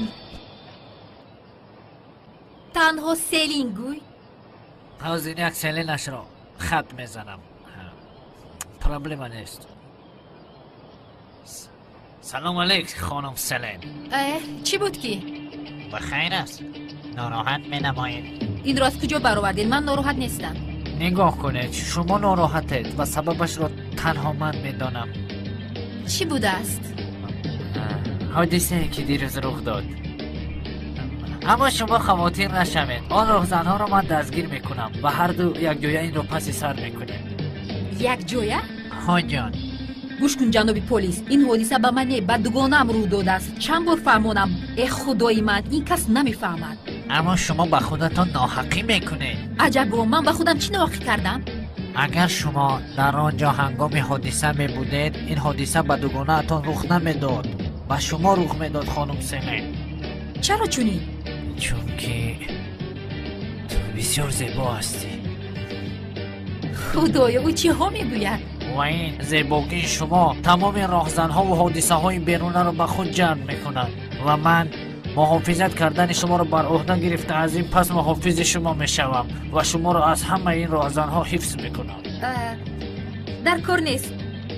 Танҳо Селин гӯй. Ҳозир як Селенашро хат мезанам. Проблема нест. Салом алейк, хонум Селен. Чӣ буд ки? Ба хайр аст. Нороҳат менамоед. Инро аз куҷо баровардед? Ман нороҳат нестам. Нигоҳ кунед, шумо нороҳатед ва сабабашро танҳо ман медонам. Чӣ будааст? Ҳодисае, ки дирӯз рух дод. Аммо шумо хавотир нашавед. Он роҳзанҳоро ман дастгир мекунам ва ҳарду якҷоя инро паси сар мекунем. Якҷоя? Ҳо ҷон. Гӯш кун, ҷаноби полис, ин ҳодиса ба ман не, ба дугонаам рӯ додааст. Чанд бор фаҳмонам? Э, худои ман, ин кас намефаҳмад. Аммо шумо ба худатон ноҳақӣ мекунед. Аҷабо, ман ба худам чӣ ноҳақӣ кардам? Агар шумо дар он ҷо ҳангоми ҳодиса мебудед, ин ҳодиса ба дугонаатон рух намедод. Ба шумо рух медод, хонум Селин. Чаро чунин? Чунки ту бисёр зебо ҳастӣ. Худоё, ӯ чиҳо мегӯяд? Ва ин зебогии шумо тамоми роҳзанҳову ҳодисаҳои берунаро ба худ ҷалб мекунад ва ман муҳофизат кардани шуморо бар ӯҳда гирифта аз ин пас муҳофизи шумо мешавам ва шуморо аз ҳамаи ин роҳзанҳо ҳифз мекунам. Дар кор нест.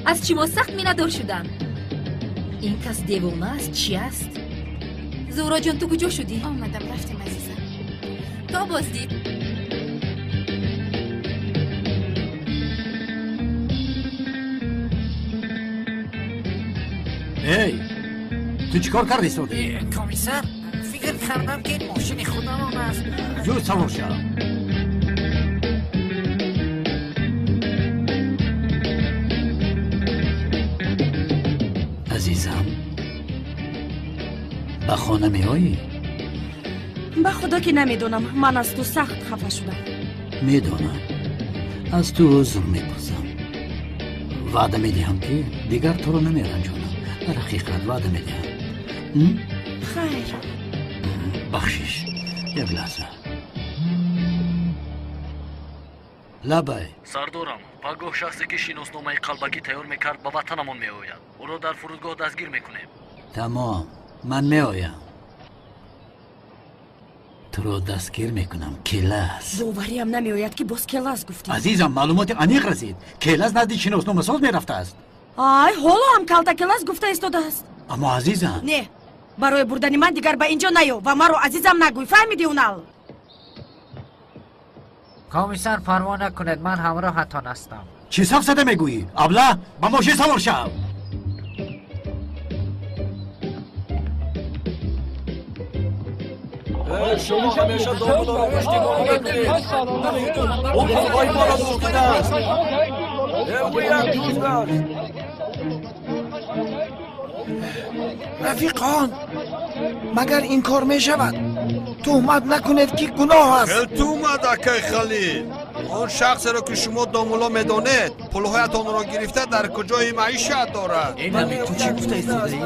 Аз шумо сахт миннатдор шудам. Ин кас девона аст, чи аст? Зуҳроҷон, ту куҷо шудӣ? Омадам, рафтем, азизам. То боздид. Эй, ту чӣ кор кардӣ, Содиқ? Комиссар, фикр кардам, ки ин мошини худамон аст. Зуд савор шав. Азизам, ба хона меоӣ? Ба худо ки намедонам, ман аз ту сахт хафа шудам. Медонам, аз ту узр мепурсам. Ваъда медиҳам, ки дигар туро намеранҷонам. Дар ҳақиқат ваъда медиҳам. Хайр. Бахшиш, як лаҳза. Лабай. Сардорам, пагоҳ шахсе ки шиносномаи қалбакӣ тайёр мекард ба ватанамон меояд. Ӯро дар фурудгоҳ дастгир мекунем. Тамом, ман меоям. Туро дастгир мекунам, Келас. Бовариам намеояд, ки боз Келас гуфтӣ. Азизам, маълумоти аниқ расид. Келас назди шиносномасоз мерафтааст. Ай, ҳоло ҳам калта Келас гуфта истодааст. Аммо азизам. Не, барои бурдани ман дигар ба ин ҷо наё ва маро азизам нагӯй. Фаҳмидӣ, Унал? Комиссар, парво накунед, ман ҳамроҳатон ҳастам. Чӣ сафсата мегӯӣ? Абла, ба мошин савор шав. Шумо ҳамеша домулоро иштибоҳ мекунед. Ӯ пулҳои моро дуздидааст. Ӯ як дузд аст. Рафиқон, магар ин кор мешавад? Туҳмат накунед, ки гуноҳ аст. Хел туҳмат, акай Халил. Он шахсеро, ки шумо домуло медонед, пулҳоятонро гирифта дар куҷои маишат дорад. Ту чӣ гуфта истодаӣ?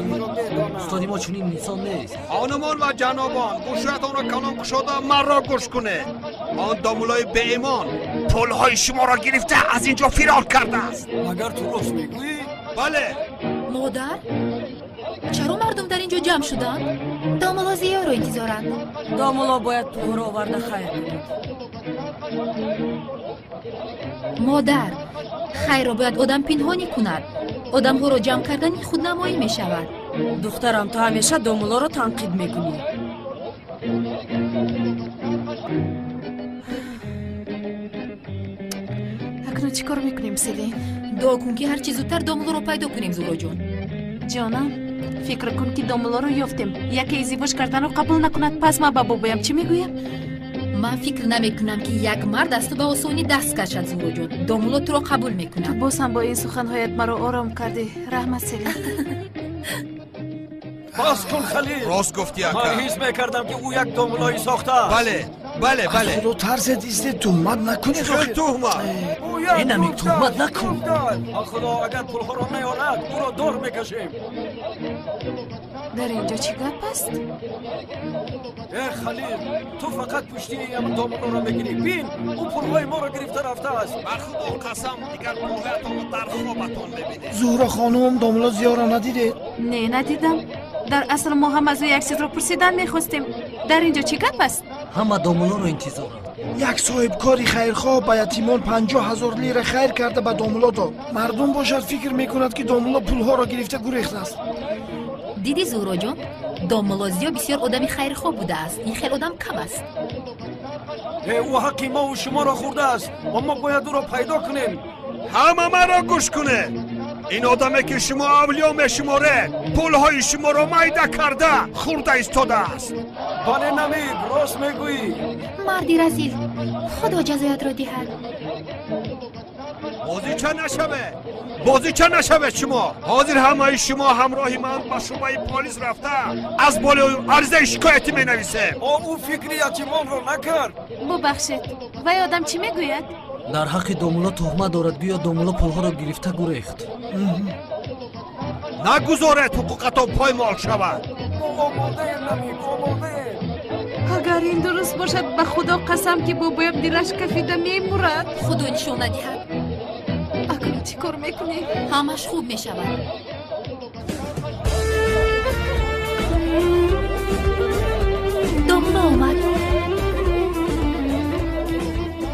Устоди мо чунин инсон нест. Хонумон ва ҷанобон, гӯшҳоятонро калон кушода маро гӯш кунед. Он домулои беимон пулҳои шуморо гирифта аз ин ҷо фирор кардааст. Магар ту рост мегӯӣ? Бале. Модар, чаро мардум дар ин ҷо ҷамъ шуданд? Домуло Зиёро интизоранд. Домуло бояд пулҳоро оварда хайр кунад. Модар, хайрро бояд одам пинҳонӣ кунад. Одамҳоро ҷамъ кардани худнамоӣ мешавад. Духтарам, ту ҳамеша домулоро танқид мекунӣ. Акнун чӣ кор мекунем, Селин? Дуо кун, ки ҳарчи зудтар домулоро пайдо кунем, Зуҳроҷон. Ҷонам, фикр кун, ки домулоро ёфтем. Яке издивоҷ карданро қабул накунад, пас ман ба бобоям чӣ мегӯям? Ман фикр намекунам, ки як мард аз ту ба осонӣ даст кашад, Зуҳроҷон. Домуло туро қабул мекунад. Ту боз ҳам бо ин суханҳоят маро ором кардӣ. Раҳмат, Селин. Бас кун, Халил. Рост гуфтӣ, ака. Ман ҳис мекардам, ки ӯ як домулои сохтааст. Бале, бале, бале. Аз худо тарсед, истед, туҳмат накунед. Чӣ туҳмат? Инамик, туҳмат накун. Худо, агар пулҳоро наёрад, ӯро дор мекашем. Дар ин ҷо чӣ гап аст? Э, Халил, ту фақат пушти ин домулоро мегирӣ. Бин, ӯ пулҳои моро гирифта рафтааст. Ба худо қасам, дигар пулҳоятонро дар хобатон мебинед. Зуҳро хонум, домуло Зиёро надидед? Не, надидам. Дар асл мо ҳам аз ӯ як чизро пурсидан мехостем. Дар ин ҷо чӣ гап аст? Ҳама домулоро интизоранд. Як соҳибкори хайрхоҳ ба ятимон 50 000 лира хайр карда ба домуло дод. Мардум бошад фикр мекунад, ки домуло пулҳоро гирифта гурехтааст. Дидӣ, Зуҳроҷон, домуло Зиё бисёр одами хайрхоҳ будааст. Ин хел одам кам аст. Ӯ ҳаққи мову шуморо хӯрдааст ва мо бояд ӯро пайдо кунем. Ҳама маро гӯш кунед. Ин одаме, ки шумо авлиё мешуморед, пулҳои шуморо майда карда хӯрда истодааст. Бале, Намид, рост мегӯӣ. Марди разил, худо ҷазоятро диҳад. Бозича нашавед, бозича нашавед. Шумо ҳозир ҳамаи шумо ҳамроҳи ман ба шӯъбаи полис рафта аз болои аризаи шикоятӣ менависем. Ӯ фикри ятимонро накард. Бубахшед, вай одам чӣ мегӯяд? Дар ҳаққи домулло туҳмат дорад, гӯё домулло пулҳоро гирифта гурехт. Нагузоред ҳуқуқатон поймол шавад. Агар ин дуруст бошад, ба Худо қасам, ки бобоям дилаш кафида мемурад. Худо нишон надиҳад. Акнун чӣ кор мекунем? Ҳамаш хуб мешавад. Домулло омад.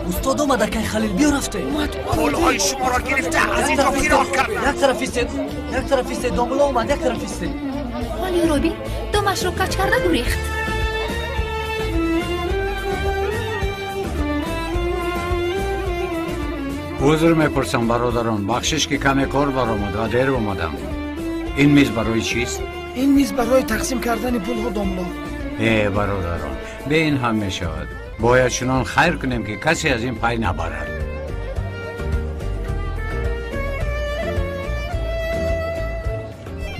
Устод омад, акай Халил, биё рафте. Пулҳои шуморо гирифта аз ин ҷо фирор кардам. Як тараф истед, як тараф истед, домулло омад, як тараф истед. Ҳоли Робин домашро кач карда гурехт. Узр мепурсам, бародарон, бахшиш ки каме кор баромад ва дер омадам. Ин миз барои чист? Ин миз барои тақсим кардани пулҳо, домулло. Э, бародарон, бе ин ҳам мешавад. Бояд чунон хайр кунем, ки касе аз ин пай набарад.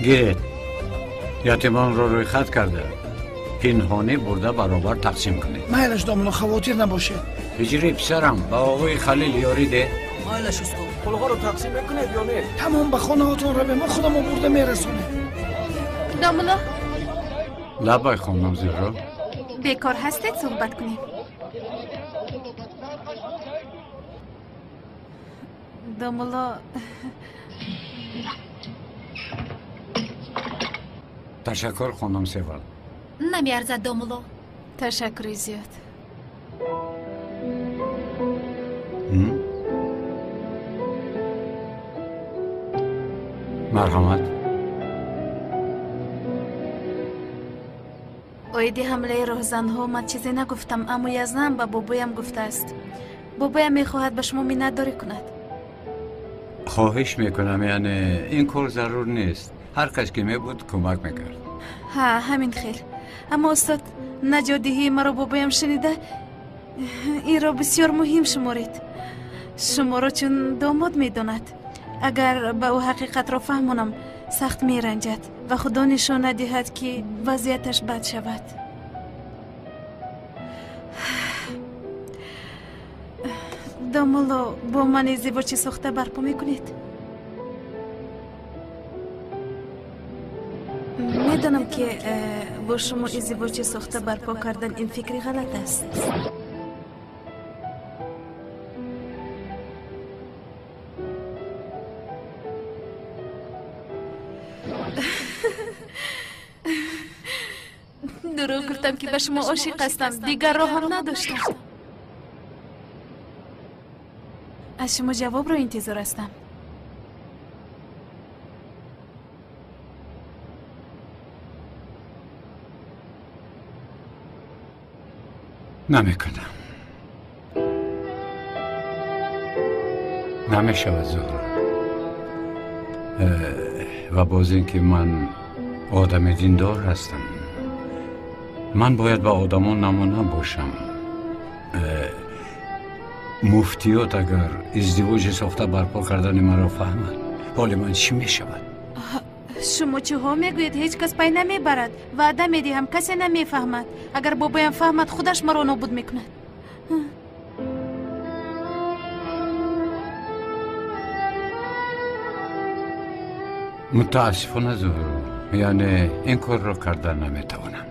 Гиред, ятимонро рӯйхат карда, пинҳонӣ бурда баробар тақсим кунед. Майлаш, домулло, хавотир набошед. Ҳиҷрӣ, писарам, ба оғои Халил ёрӣ деҳ. Майлаш, устод. Пулҳоро тақсим мекунед ё не? Тамом, ба хонаҳотон равем, мо худамон бурда мерасонем. Домулло. Лабай, хонум Зуҳро. Бекор ҳастед, суҳбат кунем. Домулло, ташаккур, хонум Севал. Намеарзад, домулло. Ташаккури зиёд. Марҳамат. Оиди ҳамлаи роҳзанҳо ман чизе нагуфтам, аммо Язнам ба бобоям гуфтааст. Бобоям мехоҳад ба шумо миннатдорӣ кунад. Хоҳиш мекунам, яъне ин кор зарур нест. Ҳар кас ки мебуд, кӯмак мекард. Ҳа, ҳамин хел. Аммо устод, наҷотдиҳии маро бобоям шунида, инро бисёр муҳим шуморид. Шуморо чун домод медонад. Агар ба ӯ ҳақиқатро фаҳмонам, сахт меранҷад ва Худо нишон надиҳад, ки вазъияташ бад шавад. Домулло, бо ман издивоҷи сохта барпо мекунед? Медонам, ки бо шумо издивоҷи сохта барпо кардан ин фикри ғалат аст. Дурӯғ гуфтам, ки ба шумо ошиқ ҳастам, дигар роҳам надоштам. Аз шумо ҷавобро интизор ҳастам. Намекунам. Намешавад, Зуҳро. Ва боз ин ки ман одами диндор ҳастам. Ман бояд ба одамон намуна бошам. Муфтиёт агар издивоҷи сохта барпо кардани маро фаҳмад, ҳоли ман чӣ мешавад? Шумо чиҳо мегӯед? Ҳеҷ кас пай намебарад. Ваъда медиҳам, касе намефаҳмад. Агар бобоям фаҳмад, худаш маро нобуд мекунад. Мутаассифона, Зуҳро, яъне ин корро карда наметавонам.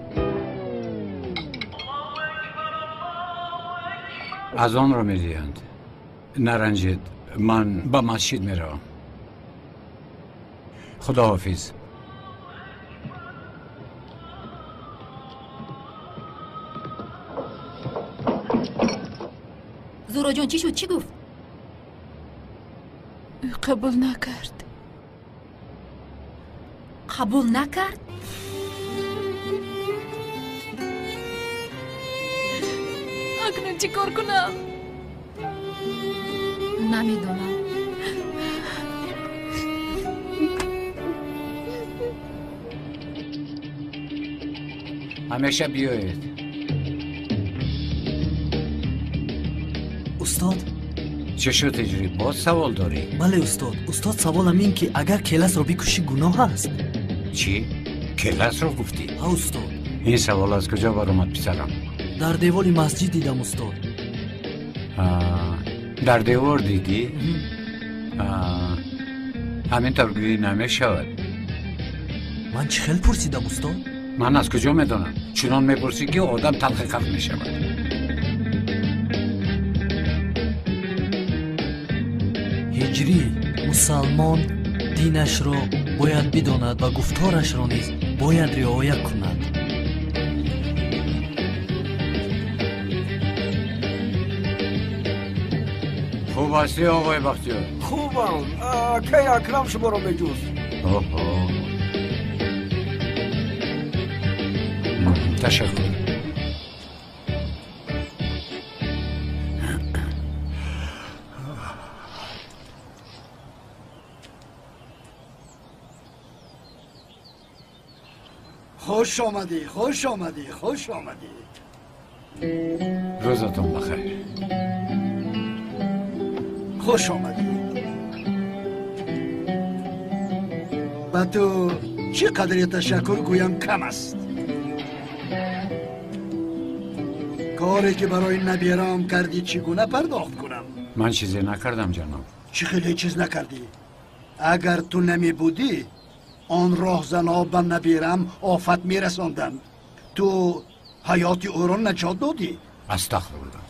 Аз онро медиҳанд. Наранҷед, ман ба масҷид меравам. Худоҳофиз. Зуҳроҷон, чӣ шуд? Чӣ гуфт? Ӯ қабул накард. Қабул накард? Акнун чӣ кор кунам? Намедонам. Ҳамеша биёед. Устод. Чӣ шуд, Ҳиҷрӣ? Боз савол дорӣ? Бале, устод. Устод, саволам ин ки агар келасро бикушӣ, гуноҳ аст? Чӣ? Келасро гуфтӣ? Ҳа, устод. Ин савол аз куҷо баромад, писарам? Дар девори масҷид дидам, устод. Дар девор дидӣ? Ҳамин тавр гӯӣ намешавад. Ман чӣ хел пурсидам, устод? Ман аз куҷо медонам? Чунон мепурсӣ, ки одам талхи қалб мешавад. Ҳиҷрӣ мусалмон динашро бояд бидонад ва гуфторашро низ бояд риоя кунад. Хуб ҳастӣ, оғои Бахтиёр? Хубам. Кай Акрам шуморо меҷӯст. Оҳо, ташаккур. Хуш омадӣ, хуш омадӣ, хуш омадӣ. Рӯзатон бахайр. Хуш омадӣ. Ба ту чӣ қадре ташаккур гӯям кам аст. Коре ки барои набираам кардӣ чӣ гуна пардохт кунам? Ман чизе накардам, ҷаноб. Чӣ хеле чиз накардӣ? Агар ту намебудӣ, он роҳзанҳо ба набирам офат мерасонданд. Ту ҳаёти ӯро наҷот додӣ. Астағфируллоҳ.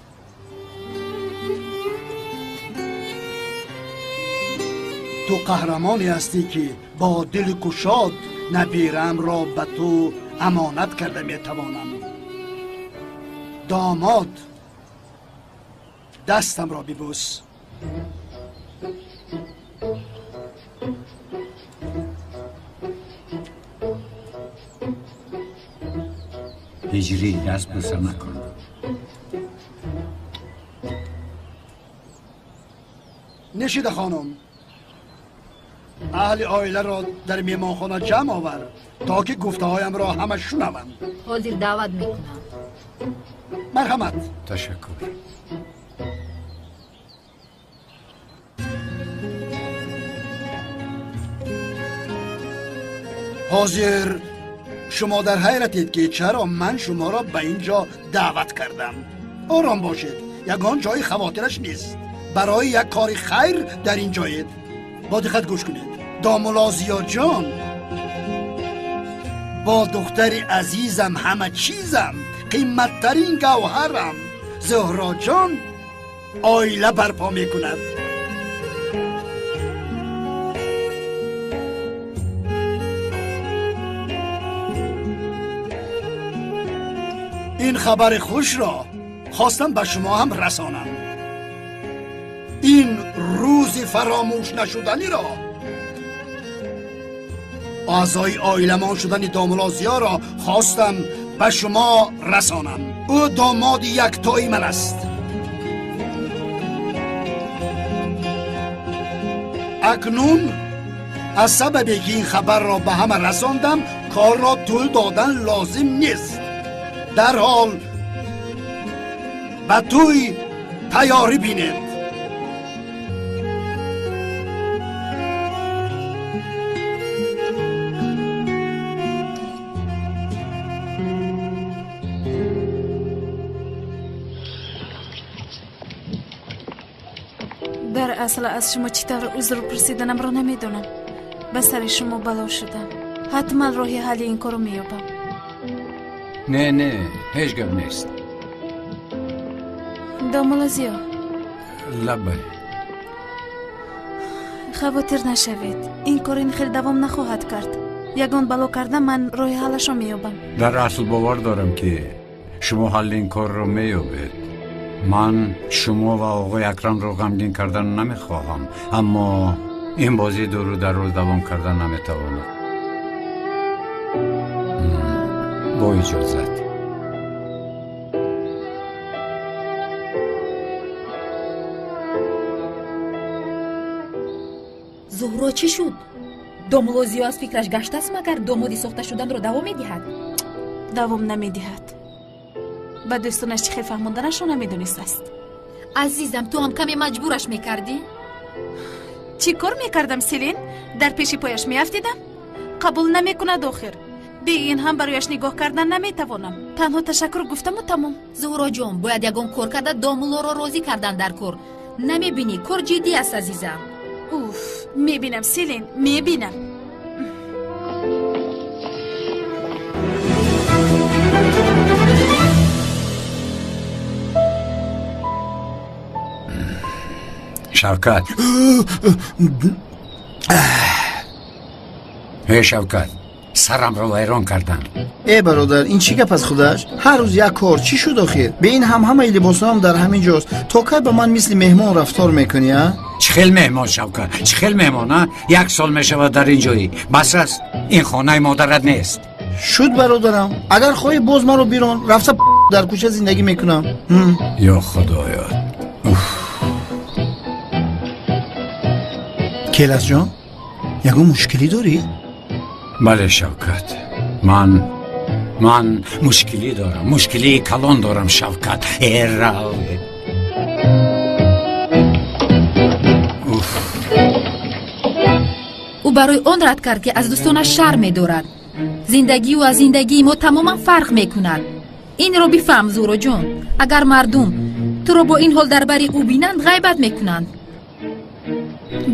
Ту қаҳрамоне ҳастӣ, ки бо дили кушод набирамро ба ту амонат карда метавонам. Домод, дастамро бибӯс. Ҳиҷрӣ, даст бӯса накун. Нишида хонум, аҳли оиларо дар меҳмонхона ҷамъ овар, то ки гуфтаҳоямро ҳама шунаванд. Ҳозир даъват мекунам. Марҳамат. Ташаккур. Ҳозир шумо дар ҳайратед, ки чаро ман шуморо ба ин ҷо даъват кардам. Ором бошед, ягон ҷои хавотираш нест. Барои як кори хайр дар ин ҷоед. Бо диққат гӯш кунед. Домулло Зиёҷон бо духтари азизам, ҳама чизам, қиматтарин гавҳарам Зуҳроҷон оила барпо мекунад. Ин хабари хушро хостам ба шумо ҳам расонам. Ин рӯзи фаромӯш нашуданиро, аъзои оиламон шудани домулло Зиёро хостам ба шумо расонам. Ӯ домоди яктои ман аст. Акнун аз сабабе ки ин хабарро ба ҳама расондам, корро тӯл додан лозим нест. Дарҳол ба тӯй тайёрӣ бинед. Дар асл аз шумо чӣ тавр узр пурсиданамро намедонам. Ба сари шумо бало шудам. Ҳатман роҳи ҳалли ин корро меёбам. Не, не, ҳеҷ гап нест. Домулло Зиё. Лаббай. Хавотир нашавед, ин кор ин хел давом нахоҳад кард. Ягон бало карда ман роҳи ҳаллашро меёбам. Дар асл бовар дорам, ки шумо ҳалли ин корро меёбед. Ман шумо ва оғои Акрамро ғамгин кардан намехоҳам, аммо ин бозӣ дуру дароз давом кардан наметавонад. Бо иҷозат. Зуҳро чӣ шуд? Домулло Зиё аз фикраш гаштааст, магар домоди сохта шуданро давом медиҳад? Давом намедиҳад. Ба дӯстонаш чӣ хел фаҳмонданашро намедонистааст. Азизам, ту ҳам каме маҷбураш мекардӣ? Чӣ кор мекардам, Селин? Дар пеши пояш меафтидам? Қабул намекунад охир. Бе ин ҳам барояш нигоҳ кардан наметавонам. Танҳо ташаккур гуфтаму тамом. Зуҳроҷон, бояд ягон кор карда домуллоро розӣ кардан дар кор. Намебинӣ, кор ҷиддӣ аст, азизам. Уф, мебинам, Селин, мебинам. Шавкат, э Шавкат, сарамро вайрон карданд. Э бародар, ин чӣ гап аз худаш? Ҳар рӯз як кор, чӣ шуд охир? Бе ин ҳам ҳамаи либосҳоам дар ҳамин ҷост. То кай ба ман мисли меҳмон рафтор мекунӣ, а? Чӣ хел меҳмон, Шавкат? Чӣ хел меҳмон, а? Як сол мешавад дар ин ҷоӣ. Бас аст, ин хонаи модарат нест. Шуд бародарам, агар хоҳӣ боз маро бирон, рафта дар кӯча зиндагӣ мекунам. Ё худоё. Келасҷон, ягон мушкилӣ дорӣ? Бале, Шавкат, ман мушкилӣ дорам, мушкилии калон дорам, Шавкат. Э рав. Уф. Ӯ барои он рад кард, ки аз дӯстонаш шарм медорад. Зиндагии ӯ аз зиндагии мо тамоман фарқ мекунад. Инро бифаҳм, Зуҳроҷон. Агар мардум туро бо ин ҳол дар бари ӯ бинанд, ғайбат мекунанд.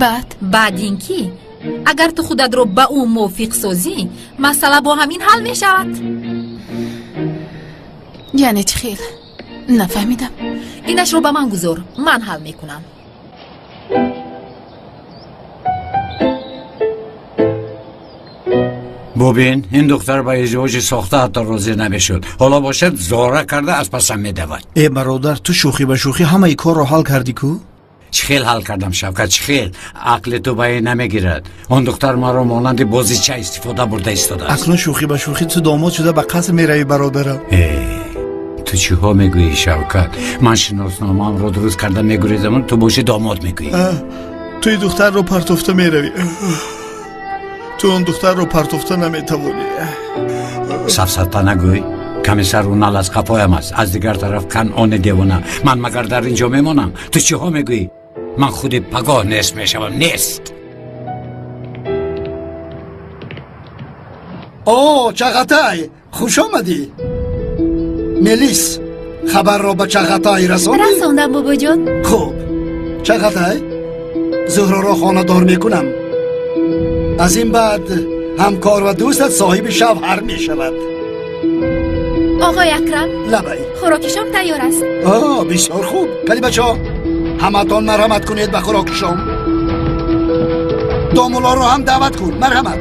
Баъд? Баъд ин ки агар ту худатро ба ӯ мувофиқ созӣ, масъала бо ҳамин ҳал мешавад. Яъне чӣ хел? Нафаҳмидам. Инашро ба ман гузор, ман ҳал мекунам. Бубин, ин духтар ба издивоҷи сохта ҳатто розӣ намешуд. Ҳоло бошад зора карда аз пасам медавад. Э бародар, ту шӯхӣ ба шӯхӣ ҳамаи корро ҳал кардӣ ку? Чӣ хел ҳал кардам, Шавкат, чӣ хел? Ақли ту ба ин намегирад. Он духтар маро монанди бозича истифода бурда истодааст. Акнун шӯхӣ ба шӯхӣ ту домод шуда ба қаср меравӣ, бародарам. Э, ту чиҳо мегӯӣ, Шавкат? Ман шиносномаамро дуруст карда мегурезам, ту боши домод мегӯӣ. Ту ин духтарро партофта меравӣ. Ту он духтарро партофта наметавонӣ. Сафсата нагӯй. Комиссар Унал аз қафоям аст, аз дигар тараф Канъони девона. Ман магар дар ин ҷо мемонам? Ту чиҳо мегӯӣ? Ман худи пагоҳ нест мешавам, нест. О, Чағатай, хуш омадӣ. Мелис, хабарро ба Чағатай расондӣ? Расондам, бобоҷон. Хуб, Чағатай, Зуҳроро хонадор мекунам. Аз ин баъд ҳамкор ва дӯстат соҳиби шавҳар мешавад. Оғои Акрам, лабай, хӯроки шом тайёр аст. О, бисёр хуб. Кали бачаҳо, ҳаматон марҳамат кунед ба хӯроки шом. Домулоро ҳам даъват кун. Марҳамат,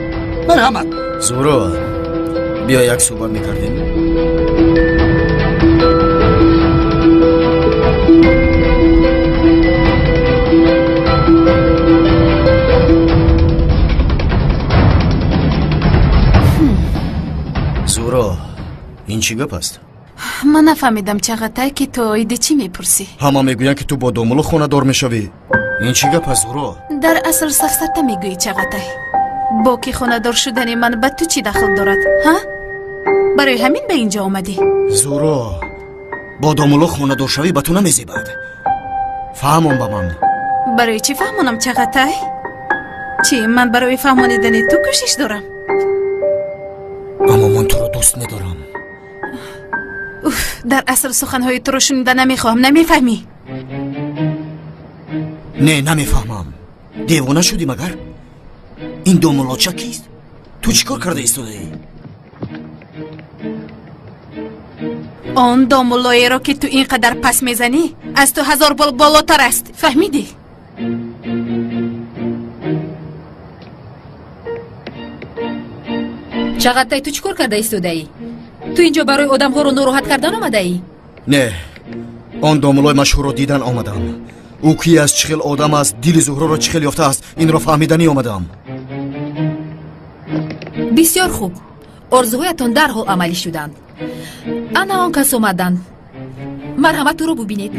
марҳамат. Зуҳро, биё як суҳбат мекардем. Зуҳро, ин чӣ гап аст? Ман нафаҳмидам, Чағатай, ки ту оиди чӣ мепурсӣ. Ҳама мегӯянд, ки ту бо домуло хонадор мешавӣ. Ин чӣ гап аст, Зуҳро? Дар асл сафсата мегӯӣ, Чағатай. Бо ки хонадор шудани ман ба ту чӣ дахл дорад, ҳа? Барои ҳамин ба ин ҷо омадӣ? Зуҳро, бо домуло хонадоршавӣ ба ту намезебад. Фаҳмон ба ман. Барои чӣ фаҳмонам, Чағатай? Чӣ, ман барои фаҳмонидани ту кӯшиш дорам? Аммо ман туро дӯст медорам. Уф, дар асл суханҳои туро шунида намехоҳам, намефаҳмӣ? Не, намефаҳмам. Девона шудӣ магар? Ин домулоча кист? Ту чӣ кор карда истодаӣ? Он домулоеро, ки ту ин қадар пас мезанӣ, аз ту 1000 бол болотар аст. Фаҳмидӣ? Чағатай, ту чӣ кор карда истодаӣ? Ту инҷо барои одамҳоро нороҳат кардан омадаӣ? Не, он домулои машҳурро дидан омадам. Ӯ ки аст, чӣ хел одам аст, дили Зуҳроро чӣ хел ёфтааст, инро фаҳмиданӣ омадам. Бисёр хуб, орзуҳоятон дарҳол амалӣ шуданд. Ана он кас омаданд. Марҳамат, ӯро бубинед.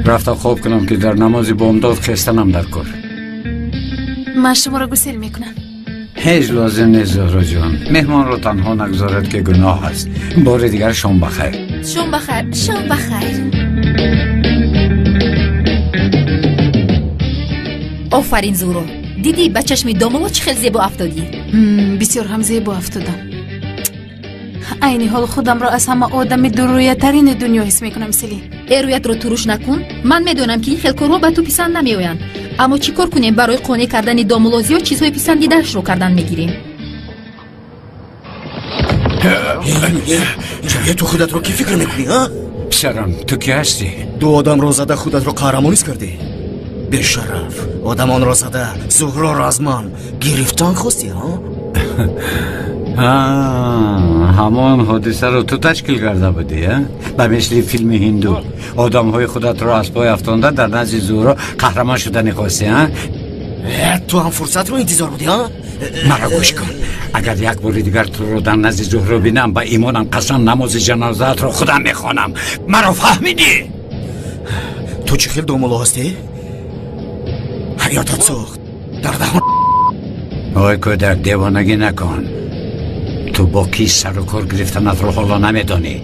Рафта хоб кунам ки дар намози бомдод хестанам дар кор. Ман шуморо гусел мекунам. Ҳеҷ лозим нест, Зуҳро ҷон. Меҳмонро танҳо нагузорад ки гуноҳ аст. Бори дигар шом бахайр. Шом бахайр, шом бахайр. Офарин, Зуҳро. Дидӣ ба чашми домулло чӣ хел зебо афтодӣ? Бисёр ҳам зебо афтодам. Айни ҳол худамро аз ҳама одами дуррӯятарини дунё ҳис мекунам, Селин. Э, рӯятро туруш накун. Ман медонам, ки ин хел корҳо ба ту писанд намеоянд. Аммо чӣ кор кунем? Барои қонеъ кардани домулло зиёд чизҳои писандидаашро кардан мегирем. Ту худатро кӣ фикр мекунӣ, а? Писарам, ту кӣ ҳастӣ? Ду одамро зада худатро қаҳрамонис кардӣ? Бешараф, одамонро зада Зуҳроро аз ман гирифтан хостӣ, а? Ҳамон ҳодисаро ту ташкил карда будӣ, а? Ба мисли филми ҳинду одамҳои худатро аз пой афтонда дар назди Зуҳро қаҳрамон шудани хостӣ, а? Ту ҳам фурсатро интизор будӣ, а? Маро гӯш кун. Агар як бори дигар туро дар назди Зуҳро бинам, ба имонам қасам, намози ҷанозаатро худам мехонам. Маро фаҳмидӣ? Ту чӣ хел домулло ҳастӣ? Ҳаётат сӯхт дар даҳон. Ой кӯдак, девонагӣ накун. Ту бо кӣ сару кор гирифтанатро ҳоло намедонӣ.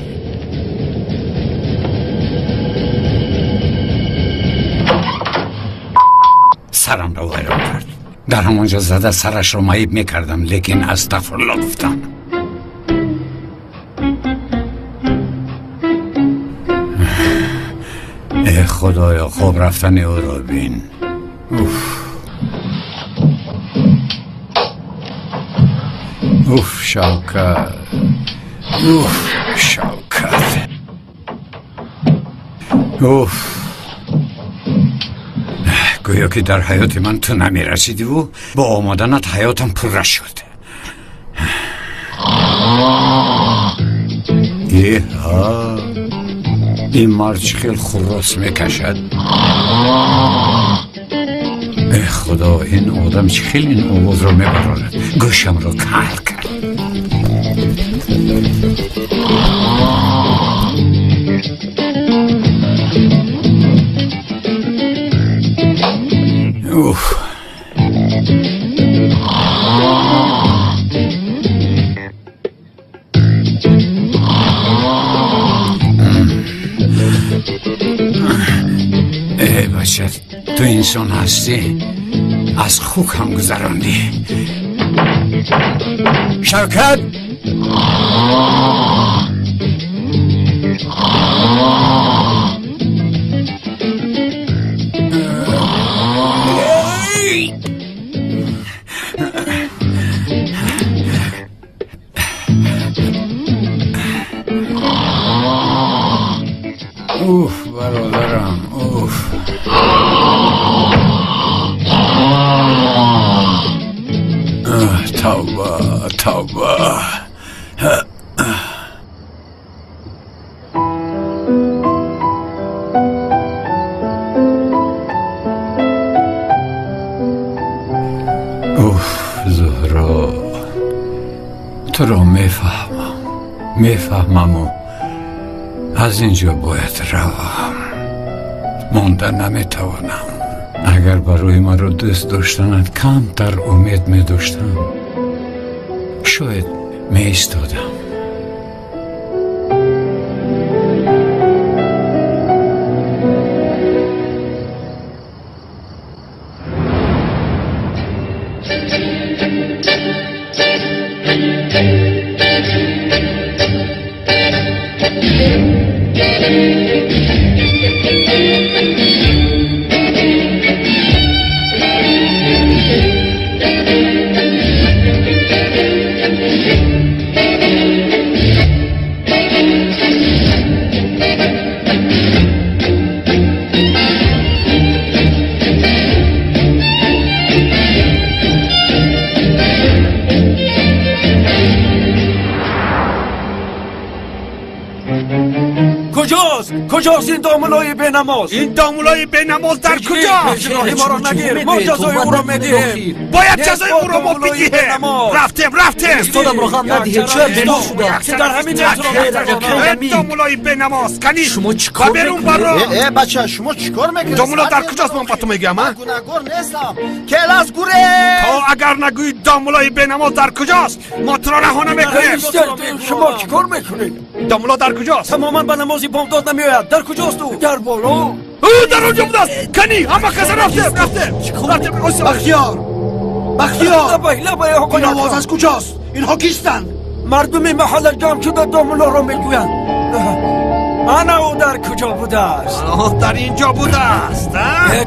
Сарамро вайрон кард. Дар ҳамон ҷо зада сарашро маиб мекардам, лекин астағфирулло гуфтам. Э худоё, хоб рафтани ӯро бин. Уф уф, Шавкат, уф, Шавкат, уф. Гӯё ки дар ҳаёти ман ту намерасидиву бо омаданат ҳаётам пурра шуд. Эҳа, ин мард чӣ хел хуррос мекашад. Э худо, ин одам чӣ хел ин овозро мебарорад? Гӯшамро кар кард. Уф. Э бача, ту инсон ҳастӣ? Аз хук ҳам гузарондӣ. Шавкат! Уф, бародарам, уф. Тавба, тавба. Уф, Зуҳро, туро мефаҳмам, мефаҳмаму аз ин ҷо бояд равам. Монда наметавонам. Агар барои маро дӯст доштанат камтар умед медоштам, шояд меистодам. Куҷост? Куҷост ин домулои бенамоз? Ин домулои бенамоз дар куҷост? Роҳи моро нагир, мо ҷазои ӯро медиҳем. Бояд ҷазои ӯро мо бидиҳем. Рафтем, рафтем. Устодамро ғам надиҳед, шояд бемор шудааст. Дар ҳамин домулои бенамоз, кани шумо чӣ кор берун баро. Э, бача, шумо чӣ кор мекунед? Домуло дар куҷост, ман ба ту мегӯям, а? Гунаҳгор нестам. Келас гурез! То агар нагӯӣ домулои бенамоз дар куҷост, мо туро раҳо намекунем. Шумо чӣ кор мекунед? Домуло дар куҷост? Тамоман ба намози бомдод намеояд. Дар куҷост ӯ? Дар боло. Ӯ дар онҷо будааст. Кани, ҳама каса рафтем, рафтем. Рафтем. Бахтиёр! Бахтиёр! Лабай, лабай, оқои. Ин овоз аз куҷост? Инҳо кистанд? Мардуми маҳалла ҷамъ шуда домулоро мегӯянд. Ана ӯ дар куҷо будааст? Дар инҷо будааст.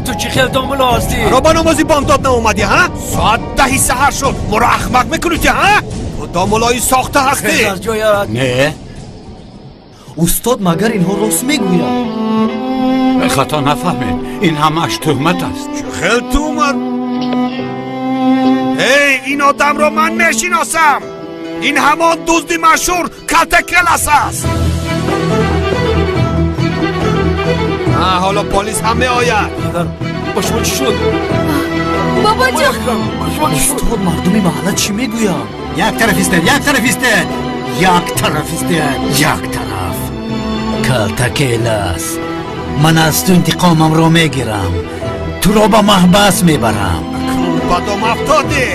Ту чӣ хел домуло ҳастӣ? Чаро ба намози бомдод наомадӣ, ҳа? Соат 10 саҳар шуд. Моро ахмақ мекунӣ, ҳа? Ту домулои сохта ҳастӣ. Аз ҷоят. Не. Устод, магар инҳо рост мегӯянд? Хато нафаҳмед, ин ҳамааш туҳмат аст. Чӣ хел туҳмат? Эй, ин одамро ман мешиносам. Ин ҳамон дузди машҳур Калтакелас аст. Ҳоло полис ҳам меояд. Ба шумо чӣ шуд? Бобоҷон! Устод, мардуми маҳалла чӣ мегӯянд? Як тараф истед, як тараф истед, як тараф истед, як тараф. Калтакелас, ман аз ту интиқомамро мегирам. Туро ба маҳбас мебарам. Акнун ба дом афтодӣ.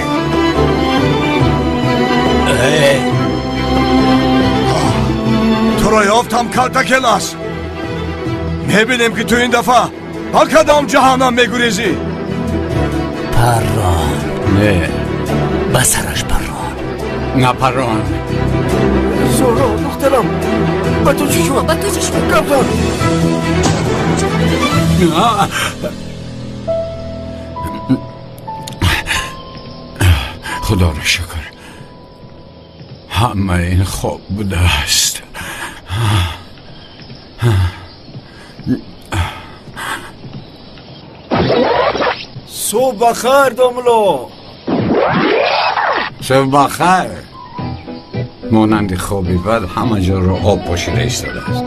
Туро ёфтам, Калтакелас. Мебинем ки ту ин дафъа ба кадом ҷаҳаннам мегурезӣ. Паррон. Не. Ба сараш паррон. На паррон. Зуҳро, духтарам, ба ту чӣ шуд? Ба ту чӣ шуд? Кафтан. Худоро шукр, ҳама ин хоб будааст. Субҳ бахайр, домуло. Субҳ бахайр. Монанди хоби бад ҳама ҷоро об пошида истодааст.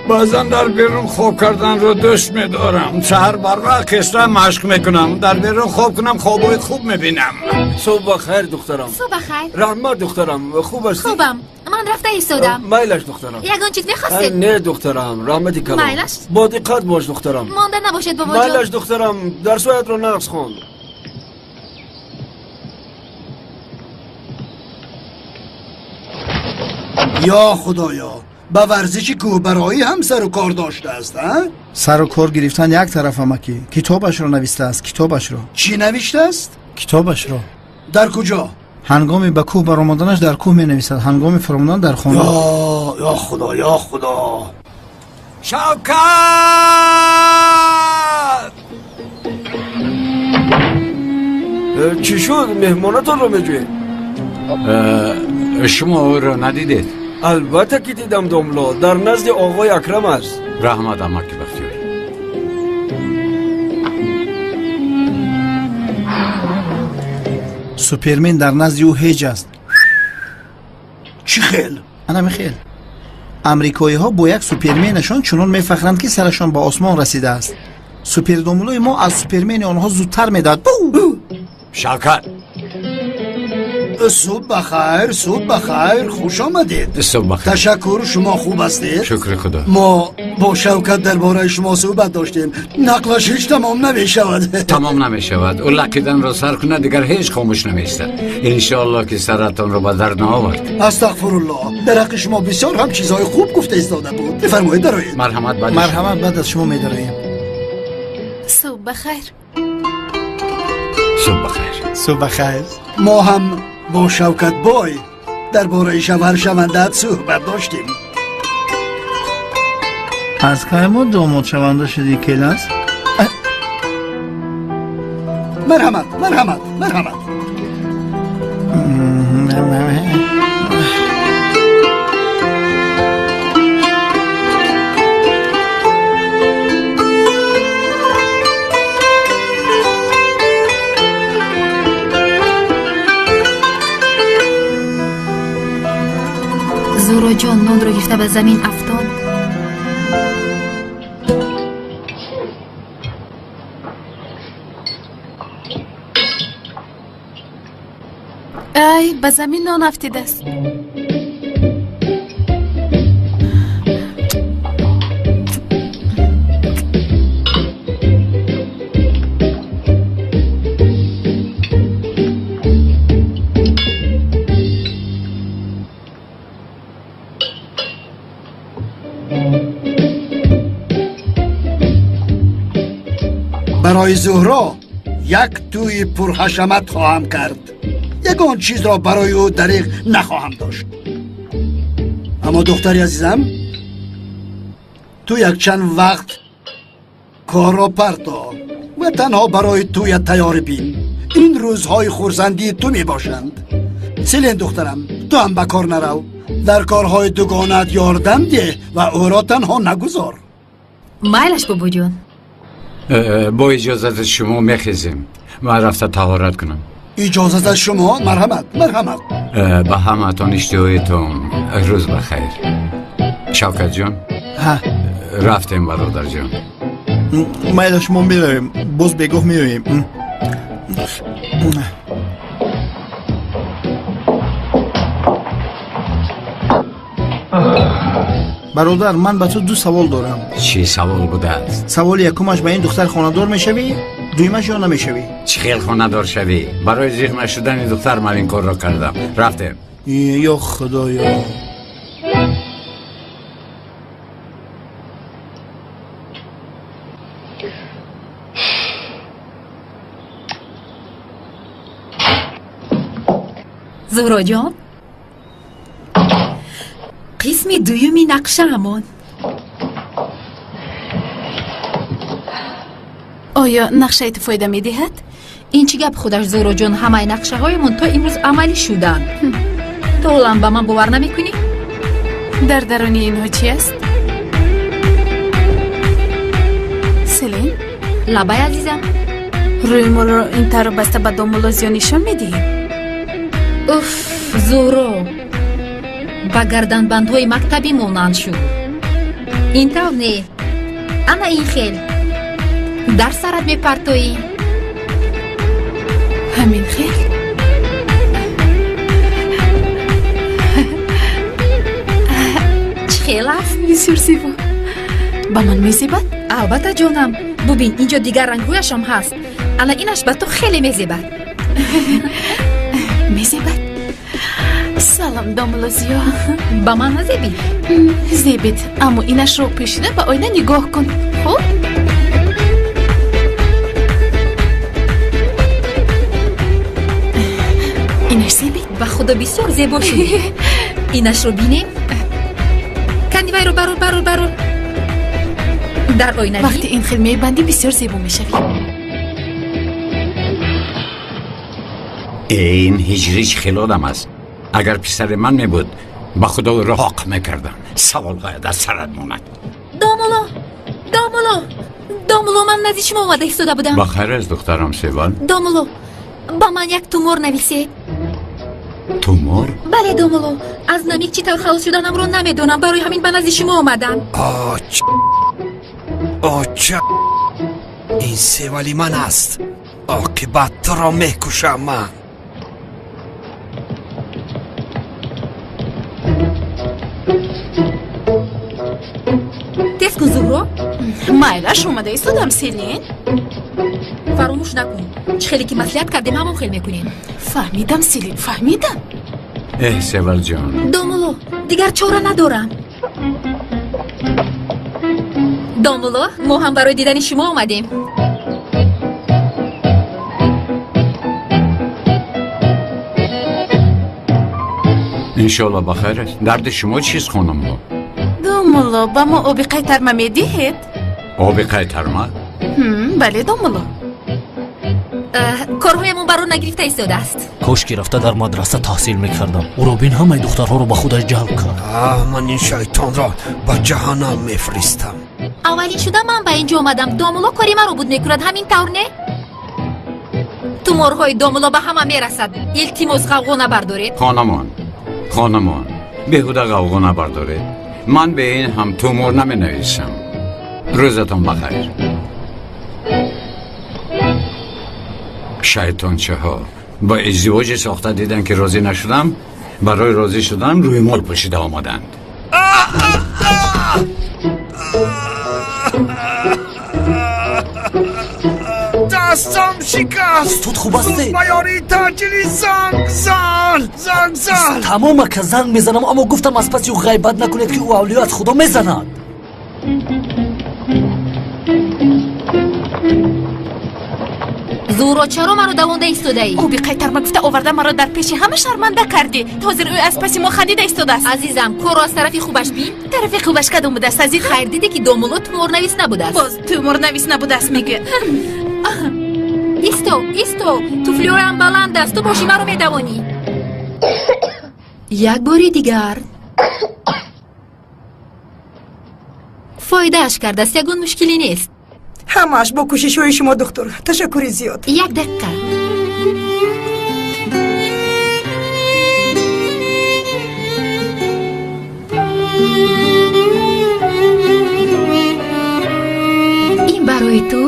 Баъзан дар берун хоб карданро дӯст медорам. Саҳар барвақт хеста машқ мекунам. Дар берун хоб кунам, хобҳои хуб мебинам. Субҳ бахайр, духтарам. Субҳ бахайр. Раҳмат, духтарам. Хуб ҳастӣ? Хубам. Ман рафта истодам. Майлаш, духтарам. Ягон чиз мехостед? Не, духтарам, раҳмати калон. Майлаш? Бо диққат бош, духтарам. Монда набошед, бобоҷон. Майлаш, духтарам, дарсҳоятро нағз хон. Ё худоё, ба варзиши кӯҳбароӣ ҳам сару кор доштааст, а? Сару кор гирифтан як тараф, амакӣ. Китобашро навистааст, китобашро. Чӣ навиштааст? Китобашро. Дар куҷо? Ҳангоми ба кӯҳ баромаданаш дар кӯҳ менависад, ҳангоми фаромадан дар хона. Ё худо, ё худо. Шавкат! Чӣ шуд? Меҳмонатонро меҷӯед? Шумо ӯро надидед? Албатта ки дидам, домло. Дар назди оғои Акрам аст. Раҳмат, амаки Бахтиёр. Супермен дар назди ӯ ҳеҷ аст. Чӣ хел? Анами хел. Амрикоиҳо бо як суперменашон чунон мефахранд, ки сарашон ба осмон расидааст. Супердомулои мо аз супермени онҳо зудтар медиҳад. Шавкат! Субҳ бахайр, субҳ бахайр, хуш омадед. Субҳ бахайр. Ташаккур, шумо хуб ҳастед? Шукри худо. Мо бо Шавкат дар бораи шумо суҳбат доштем. Нақлаш ҳеҷ тамом намешавад. Тамом намешавад. Ӯ лақиданро сар кунад, дигар ҳеҷ хомӯш намеистад. Иншоаллоҳ ки саратонро ба дард наовард. Астағфируллоҳ. Дар ҳаққи шумо бисёр ҳам чизҳои хуб гуфта истода буд. Бифармоед, дароед. Марҳамат, баъд. Марҳамат, баъд аз шумо медароем. Субҳ бахайр. Субҳ бахайр. Субҳ бахайр. Мо ҳам бо Шавкат бой дар бораи шавҳаршавандаат суҳбат доштем. Аз кай мо домодшаванда шудӣ, Келас? Марҳамат, марҳамат, марҳамат. Бобоҷон нонро гирифта ба замин афтод. Ай, ба замин нон афтидааст. Барои Зуҳро як тӯи пурҳашамат хоҳам кард. Ягон чизро барои ӯ дариғ нахоҳам дошт. Аммо духтари азизам, ту якчанд вақт корро парто ва танҳо барои тӯя тайёрӣ бин. Ин рӯзҳои хурсандии ту мебошанд. Селен духтарам, ту ҳам ба кор нарав. Дар корҳои дугонаат ёрдам деҳ ва ӯро танҳо нагузор. Майлаш, бобоҷон. Бо иҷозати шумо мехезем. Ман рафта таҳорат кунам. Иҷозат аз шумо? Марҳамат, марҳамат. Ба ҳамаатон иштиҳоятон рӯз бахайр. Шавкатҷон, рафтем бародарҷон. Майлаш, мо меравем, боз бегоҳ меоем. Бародар, ман ба ту ду савол дорам. Чӣ савол будааст? Саволи якумаш: ба ин духтар хонадор мешавӣ? Дуюмаш: ё намешавӣ? Чӣ хел хонадор шавӣ? Барои зиқ нашудани духтар ман ин корро кардам. Рафтем. Ё худоё. Зуҳроҷон, қисми дуюми нақшаамон. Оё нақшаи ту фоида медиҳад? Ин чӣ гап худаш, Зуҳроҷон? Ҳамаи нақшаҳоямон то имрӯз амалӣ шуданд. Ту ҳолам ба ман бовар намекунӣ? Дар даруни инҳо чи аст? Селин? Лабай, азизам. Рӯи моро ин тавр баста ба домулло зиён нишон медиҳем? Уф, Зуҳро, ба гарданбандҳои мактабӣ монанд шуд. Ин тавр не, ана ин хел дар сарат мепартоӣ. Ҳамин хел? Чӣ хел аст? Бисёр зебо. Ба ман мезебад? Албатта, ҷонам. Бубин, инҷо дигар рангҳояшам ҳаст. Ана инаш ба ту хеле мезебад. Мезебад? Салом, домулло Зиё. Ба ман назебид? Зебид, аммо инашро пӯшида ба оина нигоҳ кун. Хуб? Инаш зебид? Ба худо бисёр зебо шуд. Инашро бинем. Кани вайро барор, барор, барор. Дар оина бин. Вақте ин хел мебандӣ бисёр зебо мешавӣ. Ин ҳиҷрӣ чӣ хел одам аст? Агар писари ман мебуд, ба худо ӯро ҳоқ мекардам. Саволҳоя дар сарат монад. Домулло, домулло, домулло, ман назди шумо омада истода будам. Ба хайр аст, духтарам Севал? Домулло, ба ман як тумор нависед. Тумор? Бале, домулло, аз намик чӣ тавр халос шуданамро намедонам. Барои ҳамин ба назди шумо омадам. Оча, ин Севали ман аст. Оқибат туро мекушам ман. Тез кун, Зуҳро. Майлаш, омада истодам, Селин. Фаромӯш накун, чӣ хеле ки маслиҳат кардем, ҳамон хел мекунем. Фаҳмидам, Селин, фаҳмидам. Эҳ, Севалҷон. Домулло, дигар чора надорам. Домулло, мо ҳам барои дидани шумо омадем. Иншоалло ба хайр аст. Дарди шумо чист, хонумҳо? Домулло, ба мо оби қайтарма медиҳед? Оби қайтарма? Бале, домулло. Корҳоямон барор нагирифта истодааст. Кош ки рафта дар мадраса таҳсил мекардам. Ӯро бин, ҳамаи духтарҳоро ба худаш ҷалб кард. Ман ин шайтонро ба ҷаҳаннам мефиристам. Аввалин шуда ман ба ин ҷо омадам. Домулло кори маро буд мекунад, ҳамин тавр не? Туморҳои домулло ба ҳама мерасад. Илтимос, ғавғо набардоред. Хонамон, хонамон, Беҳуда ғавғо набардоред. Ман ба ин ҳам тумор наменависам. Рӯзатон бахайр. Шайтончаҳо ба издивоҷи сохта дидан ки розӣ нашудам, барои розӣ шудан рӯймол пӯшида омаданд. Дастам шикаст. Тут хуб ҳастед? Ба ёрии таъҷилӣ занг зан, занг зан. Тамом ака, занг мезанам, аммо гуфтам аз паси ӯ ғайбат накунед ки ӯ авлиё аз Худо мезанад. Зуҳро, чаро маро давонда истодаӣ? Ӯ биқайтарма гуфта оварда маро дар пеши ҳама шарманда кардӣ. Ҳозир ӯ аз паси мо хандида истодааст. Азизам, корро аз тарафи хубаш бин. Тарафи хубаш кадом будааст, азизам? Хайр, диде ки домулло туморнавис набудааст. Боз туморнавис набудааст мегӯяд. Исто, исто, туфлиёрам баланд аст, ту боши маро медавонӣ. Як бори дигар. Фоидааш кардааст, ягон мушкилӣ нест. Ҳамааш бо кӯшишҳои шумо, духтур. Ташаккури зиёд. Як дақиқа. Ин барои ту,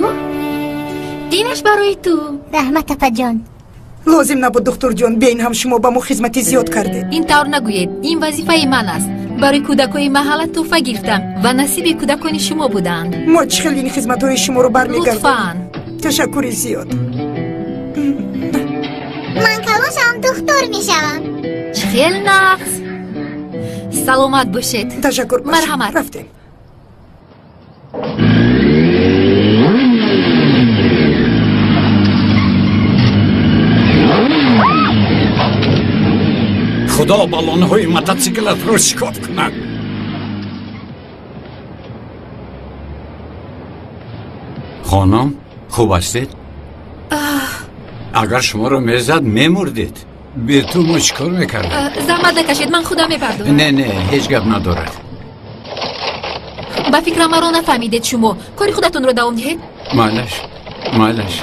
инаш барои ту. Раҳмат, апаҷон. Лозим набуд, духтурҷон. Бе ин ҳам шумо ба мо хизмати зиёд кардед. Ин тавр нагӯед, ин вазифаи ман аст. Барои кӯдакои маҳалла тӯҳфа гирифтам ва насиби кӯдакони шумо буданд. Мо чӣ хел ин хизматҳои шуморо бармегардонем? Лутфан. Ташаккури зиёд. Ман калон шавам духтур мешавам. Чӣ хел нағз. Саломат бошед. Ташаккур. Марҳамат. Рафтем. Худо баллонҳои мототсиклатро шикоф кунад. Хонум, хуб ҳастед? Агар шуморо мезад, мемурдед. Бе ту мо чӣ кор мекардем? Заҳмат накашед, ман худам мепардозам. Не, не, ҳеҷ гап надорад. Ба фикрам маро нафаҳмидед шумо. Кори худатонро давом диҳед. Майлаш, майлаш.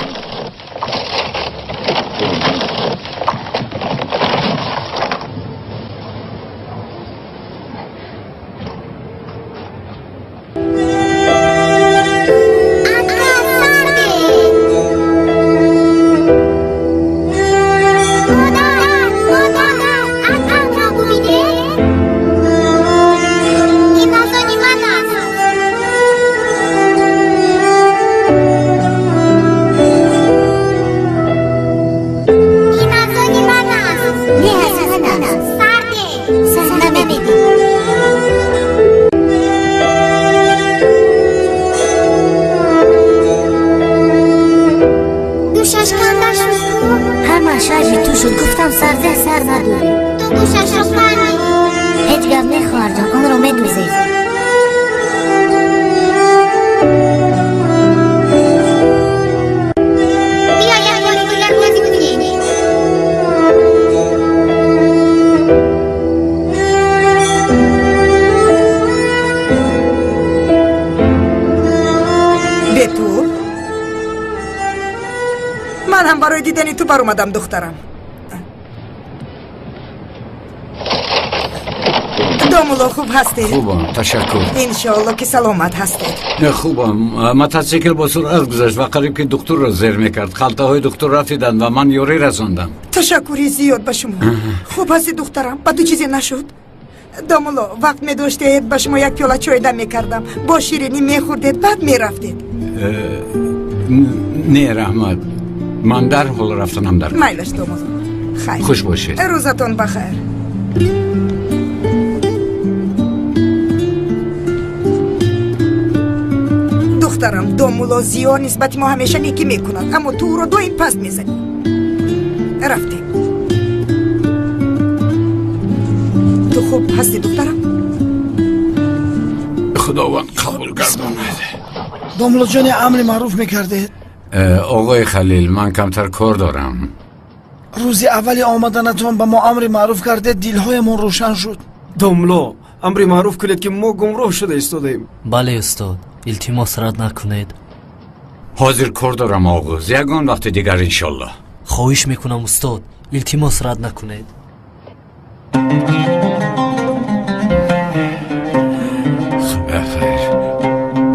Баромадам, духтарам. Домулло, хуб ҳастед? Хубам, ташаккур. Иншоалло ки саломат ҳастед. Хубам. Мототсикл бо суръат гузашт ва қариб ки духтурро зер мекард. Халтаҳои духтур рафтиданд ва ман ёрӣ расондам. Ташаккури зиёд ба шумо. Хуб ҳастед, духтарам? Ба ту чизе нашуд? Домулло, вақт медоштед, ба шумо як пиёла чой дам мекардам. Бо ширинӣ мехӯрдед, баъд мерафтед. Не, раҳмат. Ман дарҳол рафтанам дар. Майлаш, домулло. Хайр. Хуш бошед. Рӯзатон бахайр. Духтарам, домулло Зиё нисбати мо ҳамеша некӣ мекунад, аммо ту ӯро доим паст мезанӣ. Рафтем. Ту хуб ҳастӣ, духтарам? Худованд қабул гардонад. Домуллоҷони, амри маъруф мекардед? Оғои Халил, ман камтар кор дорам. Рӯзи аввали омаданатон ба мо амри маъруф кардед, дилҳоямон рӯшан шуд. Домулло, амри маъруф кунед ки мо гумроҳ шуда истодаем. Бале, устод, илтимос рад накунед. Ҳозир кор дорам, оғуз. Ягон вақти дигар иншоллоҳ. Хоҳиш мекунам, устод, илтимос рад накунед. Хайр,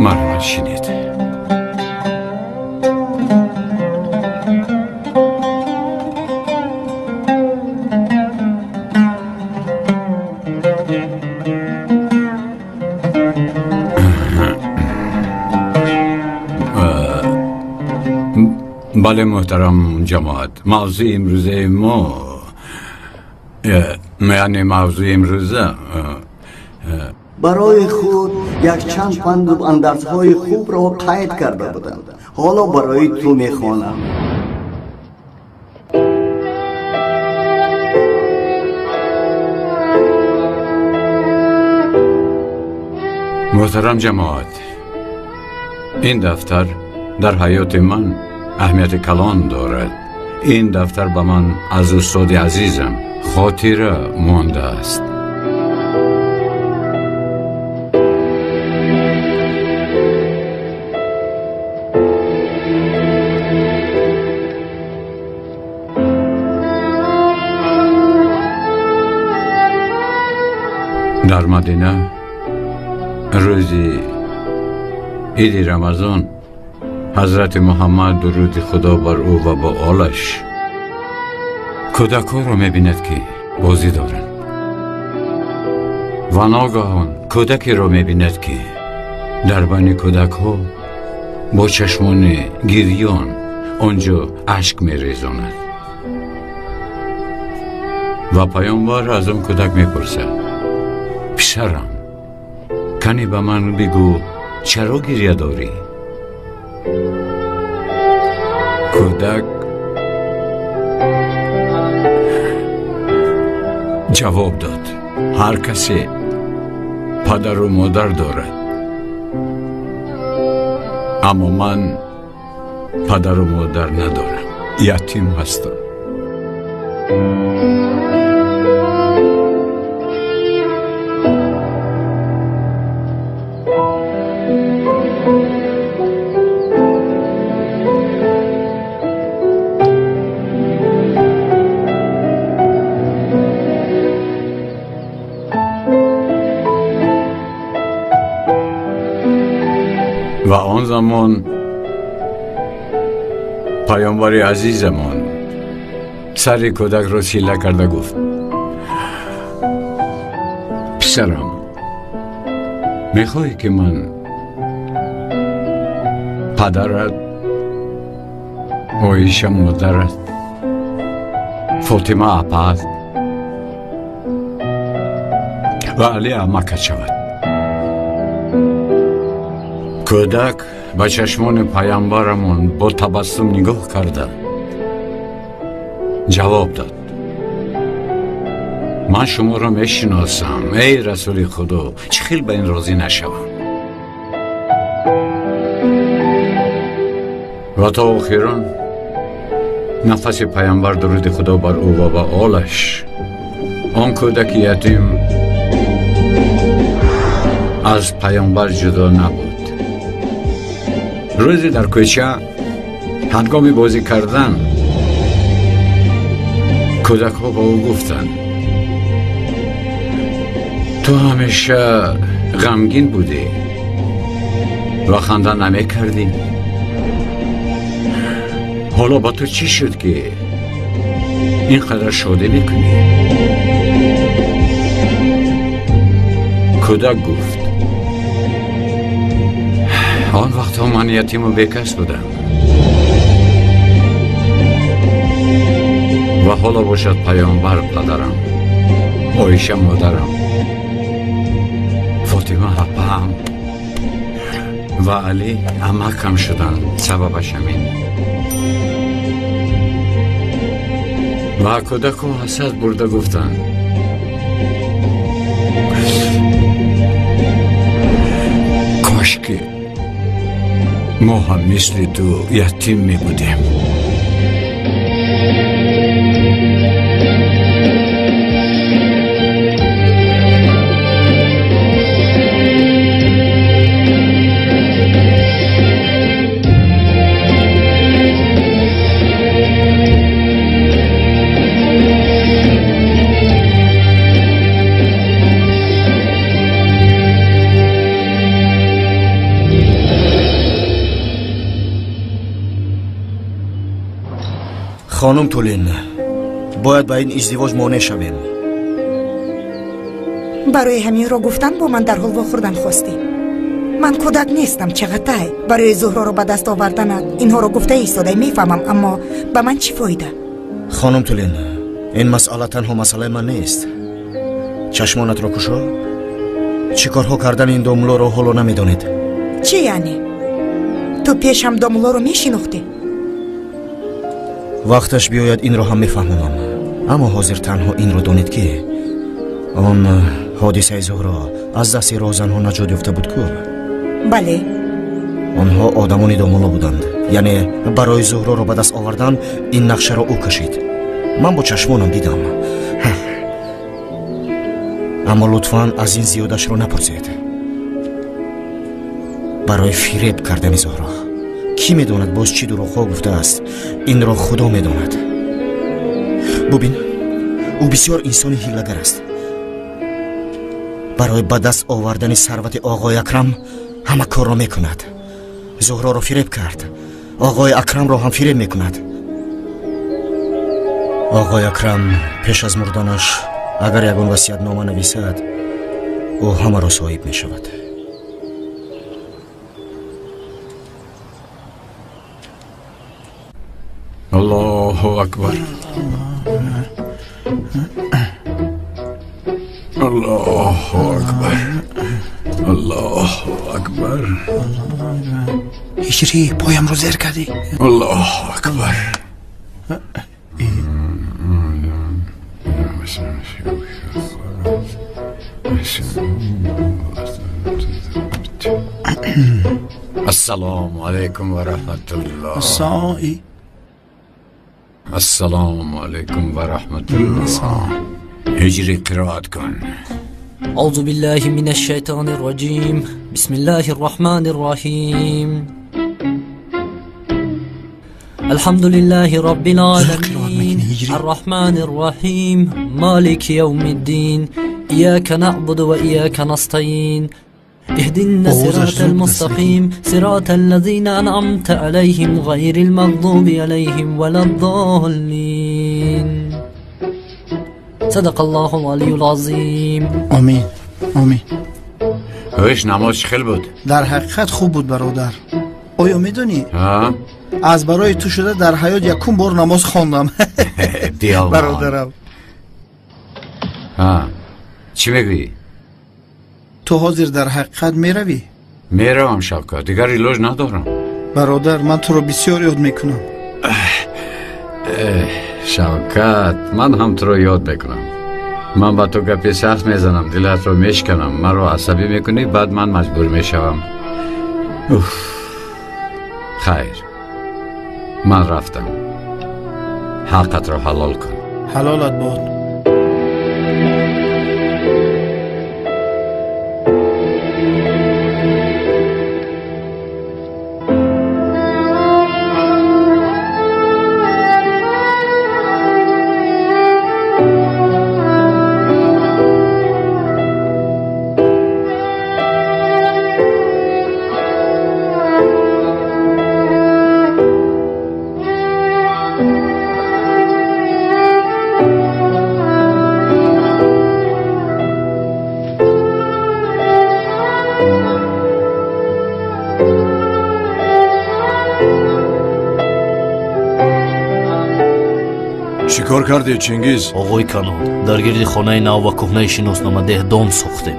марҳамат, шинед. بله محترم جماعت، موضوع امروزه ما، یعنی موضوع امروزه برای خود یک چند پند و اندرزهای خوب را قید کرده بودم، حالا برای تو میخوانم. محترم جماعت، این دفتر در حیات من اهمیت کلان دارد. این دفتر به من از استاد عزیزم خاطره مانده است. در مدینه روزی عید رمضان حضرت محمد درود خدا بر او و با آلش کودک‌ها را می‌بیند که بازی دارند و ناگهان کودکی را می‌بیند که در بین کودک‌ها با چشمان گریان آنجا اشک می‌ریزاند و پیامبر از آن کودک می‌پرسد: پسرم، کنی به من بگو چرا گریه داری؟ کودک جواب داد: هر کسی پدر و مادر دارد، اما من پدر و مادر ندارم، یتیم هستم. و آن زمان پیامبر عزیزمان سر کودک را سیله کرده گفت: پسرم، میخوای که من پدرت، عایشه مادرت، فاطمه اپت و علی عمکت شود؟ کودک به چشمان پیامبرمان با تبسم نگاه کرده جواب داد: من شما را میشناسم ای رسول خدا، چه خیلی به این راضی نشوم. و تا آخران نفس پیامبر درود خدا بر او و به آلش، آن کودک یتیم از پیامبر جدا نبود. روزی در کوچه هنگام بازی کردن کودک ها با او گفتند: تو همیشه غمگین بودی و خنده نمی کردی، حالا با تو چی شد که اینقدر شادی میکنی؟ کودک گفت: آن وقت من یتیم و بیکس بودم و حالا باشد پیامبر پدرم، عایشه مادرم، فاطمه اپم و علی عمکم شدن، سببش همین. و کودک و حسد برده گفتن: کاش که ما هم مثل تو یتیم می بودیم. Хонум Тулин, бояд ба ин издивоҷ монеъ шавем. Барои ҳаминро гуфтан бо ман дар ҳол вохӯрдан хостӣ. Ман кӯдак нестам, Чағатай. Барои Зуҳроро ба даст оварданат инҳоро гуфта истодай, мефаҳмам, аммо ба ман чӣ фоида? Хонум Тулин, ин масъала танҳо масъалаи ман нест. Чашмонатро кушо. Чӣ корҳо кардани ин домлоро ҳоло намедонед. Чӣ яъне? Ту пеш ҳам домлоро мешинохтӣ? Вақташ биёяд инро ҳам мефаҳмонам. Аммо ҳозир танҳо инро донед, ки он ҳодисаи Зуҳро аз дасти роҳзанҳо наҷот ёфта буд ку? Бале. Онҳо одамони домулло буданд. Яъне барои Зуҳроро ба даст овардан ин нақшаро ӯ кашид. Ман бо чашмонам дидам. Аммо лутфан аз ин зиёдашро напурсед. Барои фиреб кардани Зуҳро кӣ медонад боз чӣ дурӯғҳо гуфтааст, инро Худо медонад. Бубин, ӯ бисёр инсони ҳилагар аст. Барои ба даст овардани сарвати оғои Акрам ҳама корро мекунад. Зуҳроро фиреб кард, оғои Акрамро ҳам фиреб мекунад. Оғои Акрам пеш аз мурданаш агар ягон васиятнома нависад, ӯ ҳамаро соҳиб мешавад. Аллоҳу акбар. Аллоҳу акбар. Аллоҳу акбар. Ҳиҷрӣ, поямро зер кардӣ. Аллоҳу акбар. Ассалому алайкум ва раҳматуллоҳ. Ассалому алайкум ва раҳматуллоҳ. Ҳиҷрӣ қироат кун. أعوذ بالله من الشيطان الرجيم. بسم الله الرحمن الرحيم. الحمد لله رب العالمين الرحمن الرحيم مالك يوم الدين إياك نعبد وإياك نستعين اهدنا الصراط المستقيم صراط الذين أنعمت عليهم غير المغضوب عليهم ولا الضالين. صدق الله العلي العظيم. آمین آمین. هوش نماز خیلی بود. در حقیقت خوب بود برادر. آیا میدونی؟ از برای تو شده در حیات یکم بار نماز خواندم. برادرم. ها چی میگویی؟ تو حاضر در حقیقت میروی؟ میروم شوکت، دیگر علاج ندارم. برادر من تو رو بسیار یاد میکنم. شوکت، من هم تو رو یاد میکنم. من با تو گپی سخت میزنم، دلت رو میشکنم، من رو عصبی میکنی، بعد من مجبور میشوم. خیر، من رفتم. حقت رو حلال کن. حلالت باد. چیکار کردی چنگیز؟ آقای کلان، در گرد خانه نو و کهنه شناسنامه دام ساختیم.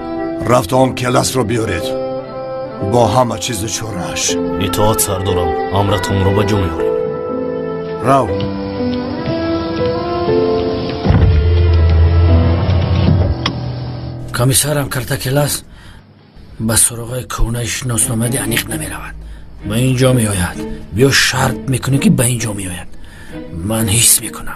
رفت آن کلاس رو بیارید با همه چیز چورش. اطاعت سردارم، امرتون رو به جا میاریم. رو کمیسارم کرده کلاس به سراغ کهنه شناسنامه انیق نمی رود. به اینجا می آید. بیا شرط میکنی که به اینجا می آید. من حس میکنم.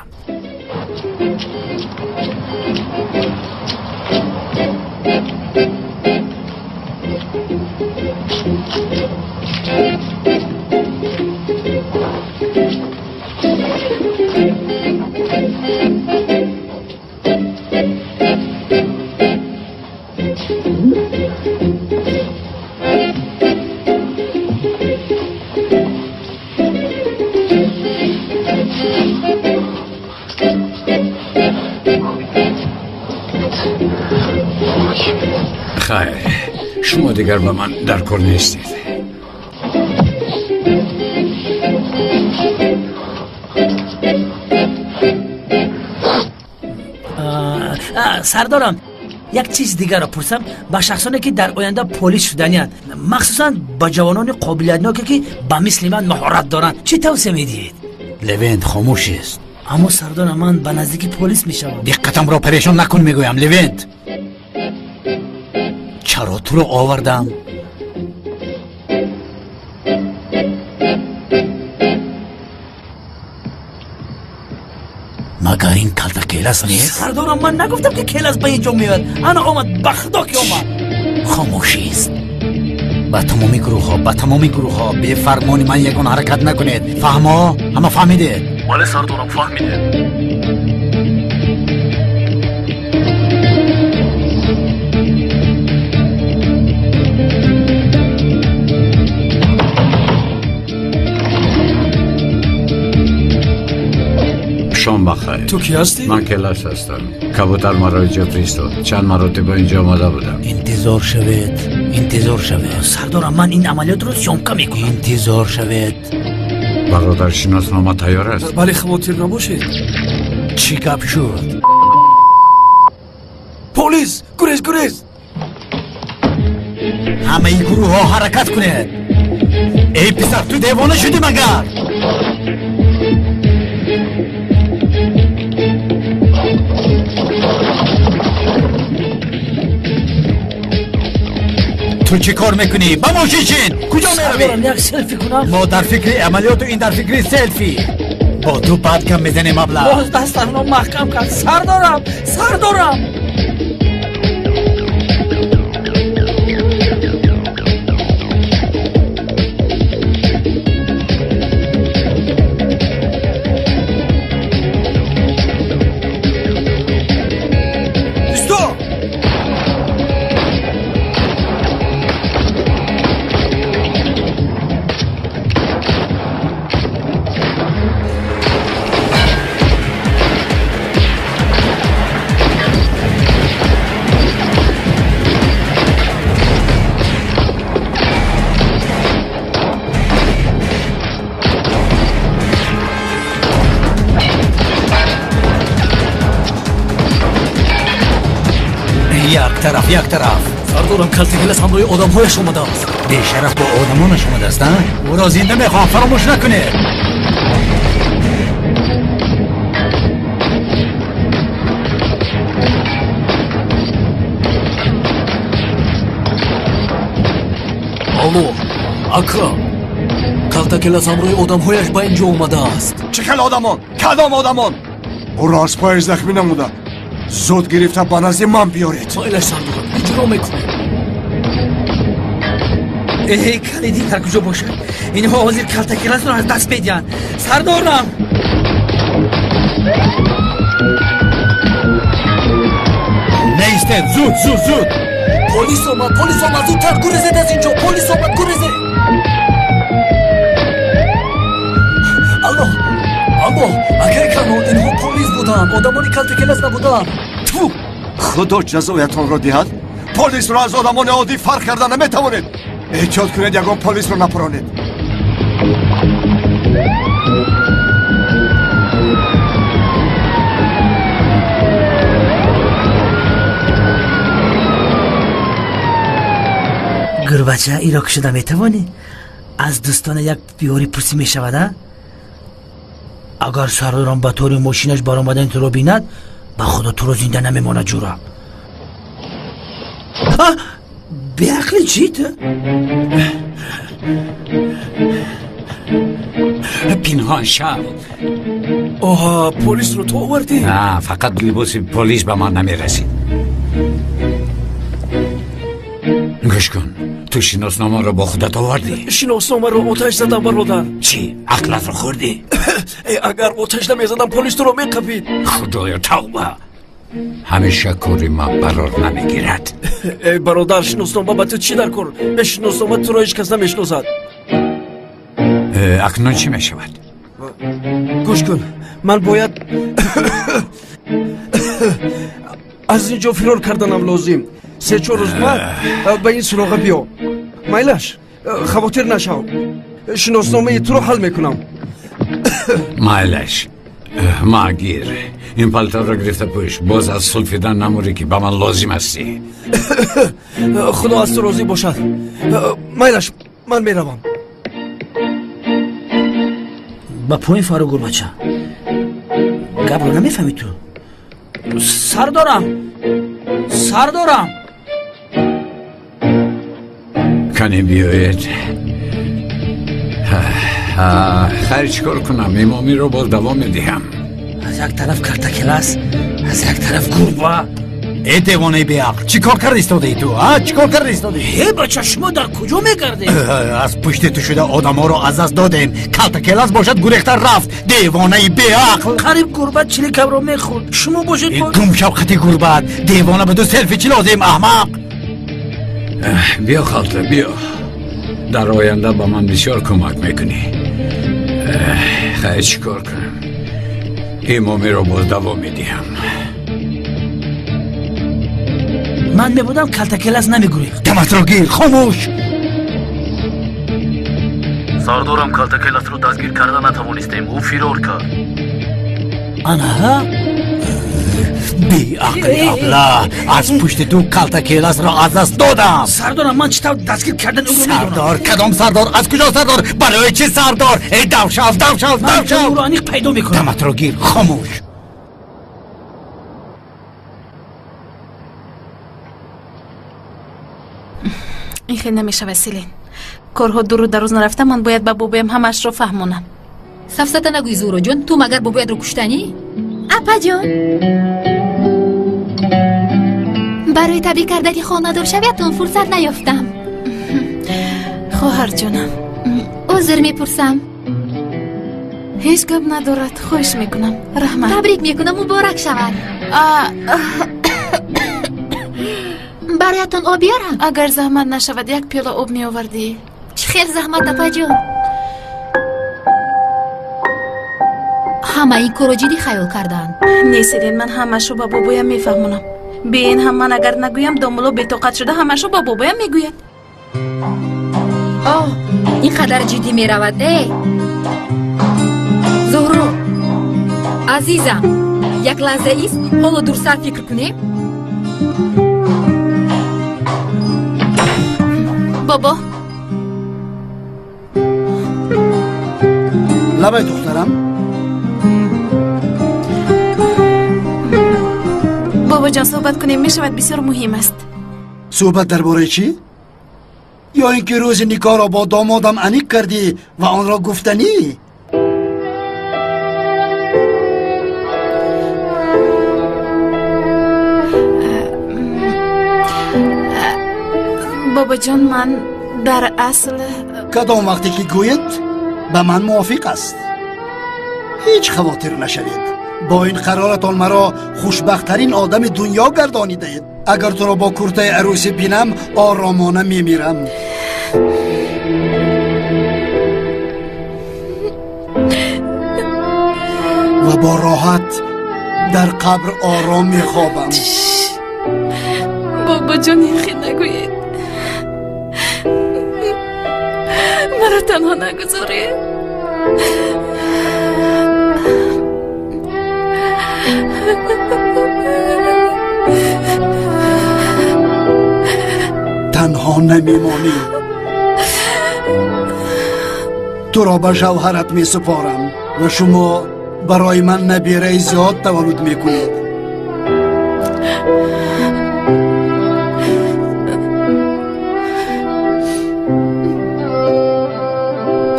Дигар ба ман дар кор нестед. Сардорам, як чиз дигарро пурсам. Ба шахсоне ки дар оянда полис шуданианд, махсусан ба ҷавонони қобилиятноке ки ба мисли ман маҳорат доранд, чӣ тавсия медиҳед? Левент хомӯш аст. Аммо сардорам, ман ба наздики полис мешавам. Диққатамро парешон накун, мегӯям. Левент, чаро туро овардам? Магар ин калта Келас нест? Сардорам, ман нагуфтам ки Келас ба ин ҷо меояд. Ана омад, ба худо ки омад. Хомӯшист. Ба тамоми гурӯҳҳо, ба тамоми гурӯҳҳо бефармони ман ягон ҳаракат накунед. Фаҳмо? Ҳама фаҳмидед? Бале сардорам, фаҳмидем. Шом бахайр. Ту кӣ ҳастӣ? Ман Келас ҳастам. Кабутар маро инҷо фиристод. Чанд маротиба инҷо омада будам. Интизор шавед, интизор шавед. Сардорам, ман ин амалиётро съёмка мекунам. Интизор шавед. Бародар, шиноснома тайёр аст? Бале, хавотир набошед. Чӣ гап шуд? Полис! Гурез, гурез! Ҳамаи гурӯҳҳо ҳаракат кунед. Эй писар, ту девона шудӣ магар? Ту чӣ кор мекунӣ? Ба мошин шин! Куҷо меравӣ? Сардорам, як селфи кунам. Мо дар фикри амалиёту ин дар фикри селфи. Бо ту баъд кам мезанем маблағ. Боз дастамро маҳкам кард. Сардорам, сардорам. Як тараф, як тараф. Сардорам, Калтакелас ҳамроҳи одамҳояш омадааст. Бешараф бо одамонаш омадааст, а? Ӯро зинда мехоҳам, фаромӯш накунед. Алло, ака, Калтакелас ҳамроҳи одамҳояш ба ин ҷо омадааст. Чӣ хел одамон? Кадом одамон? Ӯро аз пои захмӣ намуда. Зуд гирифта ба назди ман биёред. Майлаш сардорам, иҷро мекунем. Эй, калиди дар куҷо бошад? Инҳо ҳозир Калтакеласро аз даст медиҳанд. Сардорам! Неистед, зуд, зуд, зуд! Полис омад, полис омад, зудтар гурезед аз ин ҷо! Полис омад, гурезед! Алло, алло, акай Канон, инҳо полис буданд, одамони Калтакелас набуданд. Тфу! Худо ҷазоятонро диҳад. Полисро аз одамони оддӣ фарқ карда наметавонед. Эҳтиёт кунед, ягон полисро напаронед. Гурбача, иро кушода метавонӣ? Аз дӯстона як ёрӣ пурсӣ мешавад, а? Агар сардорам ба тори мошинаш баромадани туро бинад, ба худо туро зинда намемонад, ҷура. Беақли чӣ ту? Пинҳон шав. Оҳа, полисро ту овардӣ? На, фақат либоси полис ба ман намерасид. Гӯш кун, ту шиносномаро бо худат овардӣ? Шиносномаро оташ задам, бародар. Чӣ, ақлатро хӯрдӣ? Агар оташ намезадам, полис туро меқапид. Худоё, тавба! Ҳамеша кори ман барор намегирад. Эй бародар, шиноснома ба ту чӣ дар кор? Бе шиноснома туро ҳеҷ кас намешиносад. Акнун чӣ мешавад? Гӯш кун, ман бояд аз ин ҷо фирор карданам лозим. 3-4 рӯз баъд ба ин суроға биё. Майлаш, хавотир нашав, шиносномаи туро ҳал мекунам. Майлаш, магир ин палтарро гирифта пӯш, боз аз сулфидан намурӣ ки ба ман лозим ҳастӣ. Худо аз ту розӣ бошад. Майлаш, ман меравам. Ба поин фаро, гурбача, гапро намефаҳмӣ ту? Сардорам, сардорам. Кане биёед. Хайр, чӣ кор кунам? Имомиро боз давом медиҳам. Аз як тараф картакелас, аз як тараф гурба. Э, девонаи беақл, чӣ кор карда истодаи ту? А, чӣ кор карда истодаи? Э, бача, шумо дар куҷо мегардед? Аз пушти ту шуда одамҳоро аз даст додем. Калтакелас бошад гурехта рафт. Девонаи беақл. Қариб гурба чиликамро мехӯрд. Шумо бошед. Гум шав қати гурбат. Девона, ба ту селфи чӣ лозим, аҳмақ? Биё, халта, биё. Дар оянда ба ман бисёр кӯмак мекунӣ. Хайр, чӣ кор кунам? Имомиро боз давом медиҳам. Ман мебудам, калтакелас намегурехт. Даматро гир, хомӯш. Сардорам, калтакеласро дастгир карда натавонистем, ӯ фирор кард. Анаҳа. Беақли абла, аз пушти ту калтакеласро аз даст додам. Сардорам, ман чӣ тавр дастгир кардан ӯро медонам. Сардор, кадом сардор? Аз куҷо сардор? Барои чӣ сардор? Эй, дав шав, дав шав, дав шав. Ман ӯро аниқ пайдо мекунам. Даматро гир, хомӯш. Ин хел намешавад, Селин. Корҳо дуру дароз нарафта, ман бояд ба бобоям ҳамаашро фаҳмонам. Сафсата нагӯй, Зуҳроҷон, ту магар бобоятро куштанӣ? Апаҷон, барои табрик кардани хонадоршавиятон фурсат наёфтам. Хоҳарҷонам, узр мепурсам. Ҳеҷ гап надорад, хоҳиш мекунам. Раҳмат. Табрик мекунам, муборак шавад. Бароятон об биёрам? Агар заҳмат нашавад, як пиёла об меовардӣ. Чӣ хел заҳмат, апаҷон? Ҳама ин корро ҷиддӣ хаёл карданд. Не, Селин, ман ҳамаашро ба бобоям мефаҳмонам. Бе ин ҳам ман агар нагӯям, домулло бетоқат шуда ҳамаашро ба бобоям мегӯяд. Оҳ, ин қадар ҷиддӣ меравад. Э, Зуҳро, азизам, як лаҳза ист, ҳоло дурсар фикр кунем. Бобо. Лабай, духтарам. Бобоҷон, суҳбат кунем мешавад, бисёр муҳим аст. Суҳбат дар бораи чӣ? Ё ин ки рӯзи никоҳро бо домодам аниқ кардӣ ва онро гуфтанӣ? Бобоҷон, ман дар асл кадом вақте ки гӯед ба ман мувофиқ аст. Ҳеҷ хавотир нашавед. Бо ин қароратон маро хушбахттарин одами дунё гардонидаед. Агар туро бо куртаи арӯсӣ бинам, оромона мемирам. Ва бо роҳат дар қабр ором мехобам. Бобоҷон, ин хел нагӯед. Маро танҳо нагузоред. Танҳо намемонӣ. Туро ба шавҳарат месупорам ва шумо барои ман набираи зиёд таваллуд мекунед.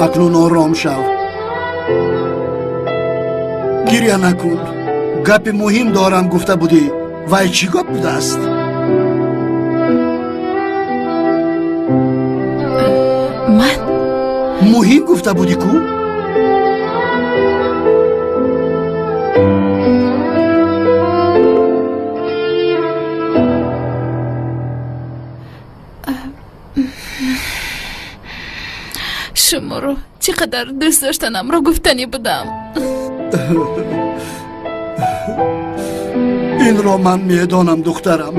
Акнун ором шав, гиря накун. Гапи муҳим дорам гуфта будӣ. Вай чӣ гап будааст? Ман муҳим гуфта будӣ ку? Шуморо чӣ қадар дӯст доштанамро гуфтанӣ будам. Инро ман медонам, духтарам.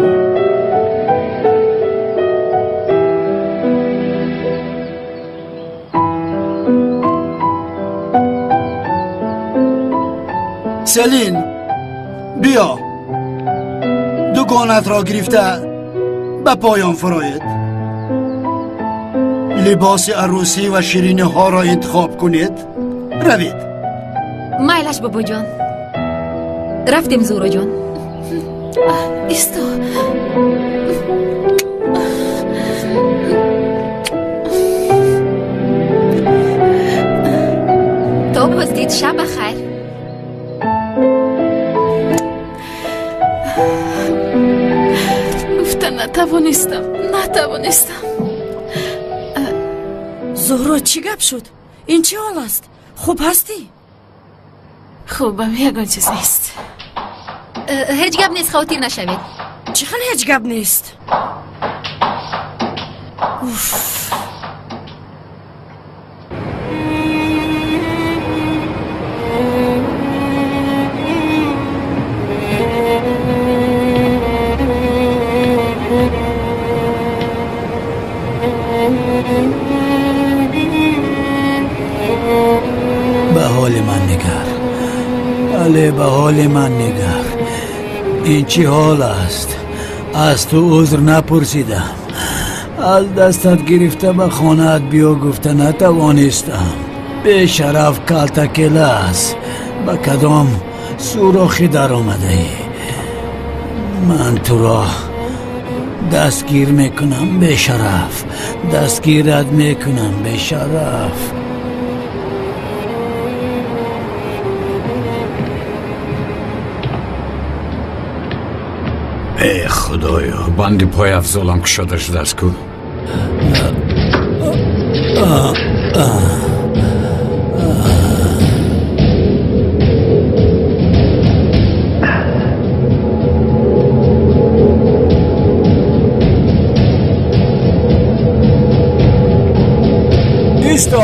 Селин, биё. Дугонатро гирифта ба поён фуроед. Либоси арӯсӣ ва шириниҳоро интихоб кунед. Равед. Майлаш, бобоҷон. Рафтем, Зуҳроҷон. Исто. То боздид, шаб ба хайр. Гуфта натавонистам, натавонистам. Зуҳро, чӣ гап шуд? Ин чӣ ҳол аст? Хуб ҳастӣ? Хубам, ягон чиз нест. Ҳеҷ гап нест, хавотир нашавед. Чӣ хел ҳеҷ гап нест? Уф. Ба ҳоли ман нигар, але ба ҳоли ман нигар. Ин чӣ ҳол аст? Аз ту узр напурсидам, аз дастат гирифта ба хонаат биё гуфта натавонистам. Бешараф калтакелас, ба кадом сурохӣ даромадаӣ? Ман туро дастгир мекунам, бешараф, дастгират мекунам, бешараф. Э, худоё, банди пойафзолам кушода шудааст ку. Исто!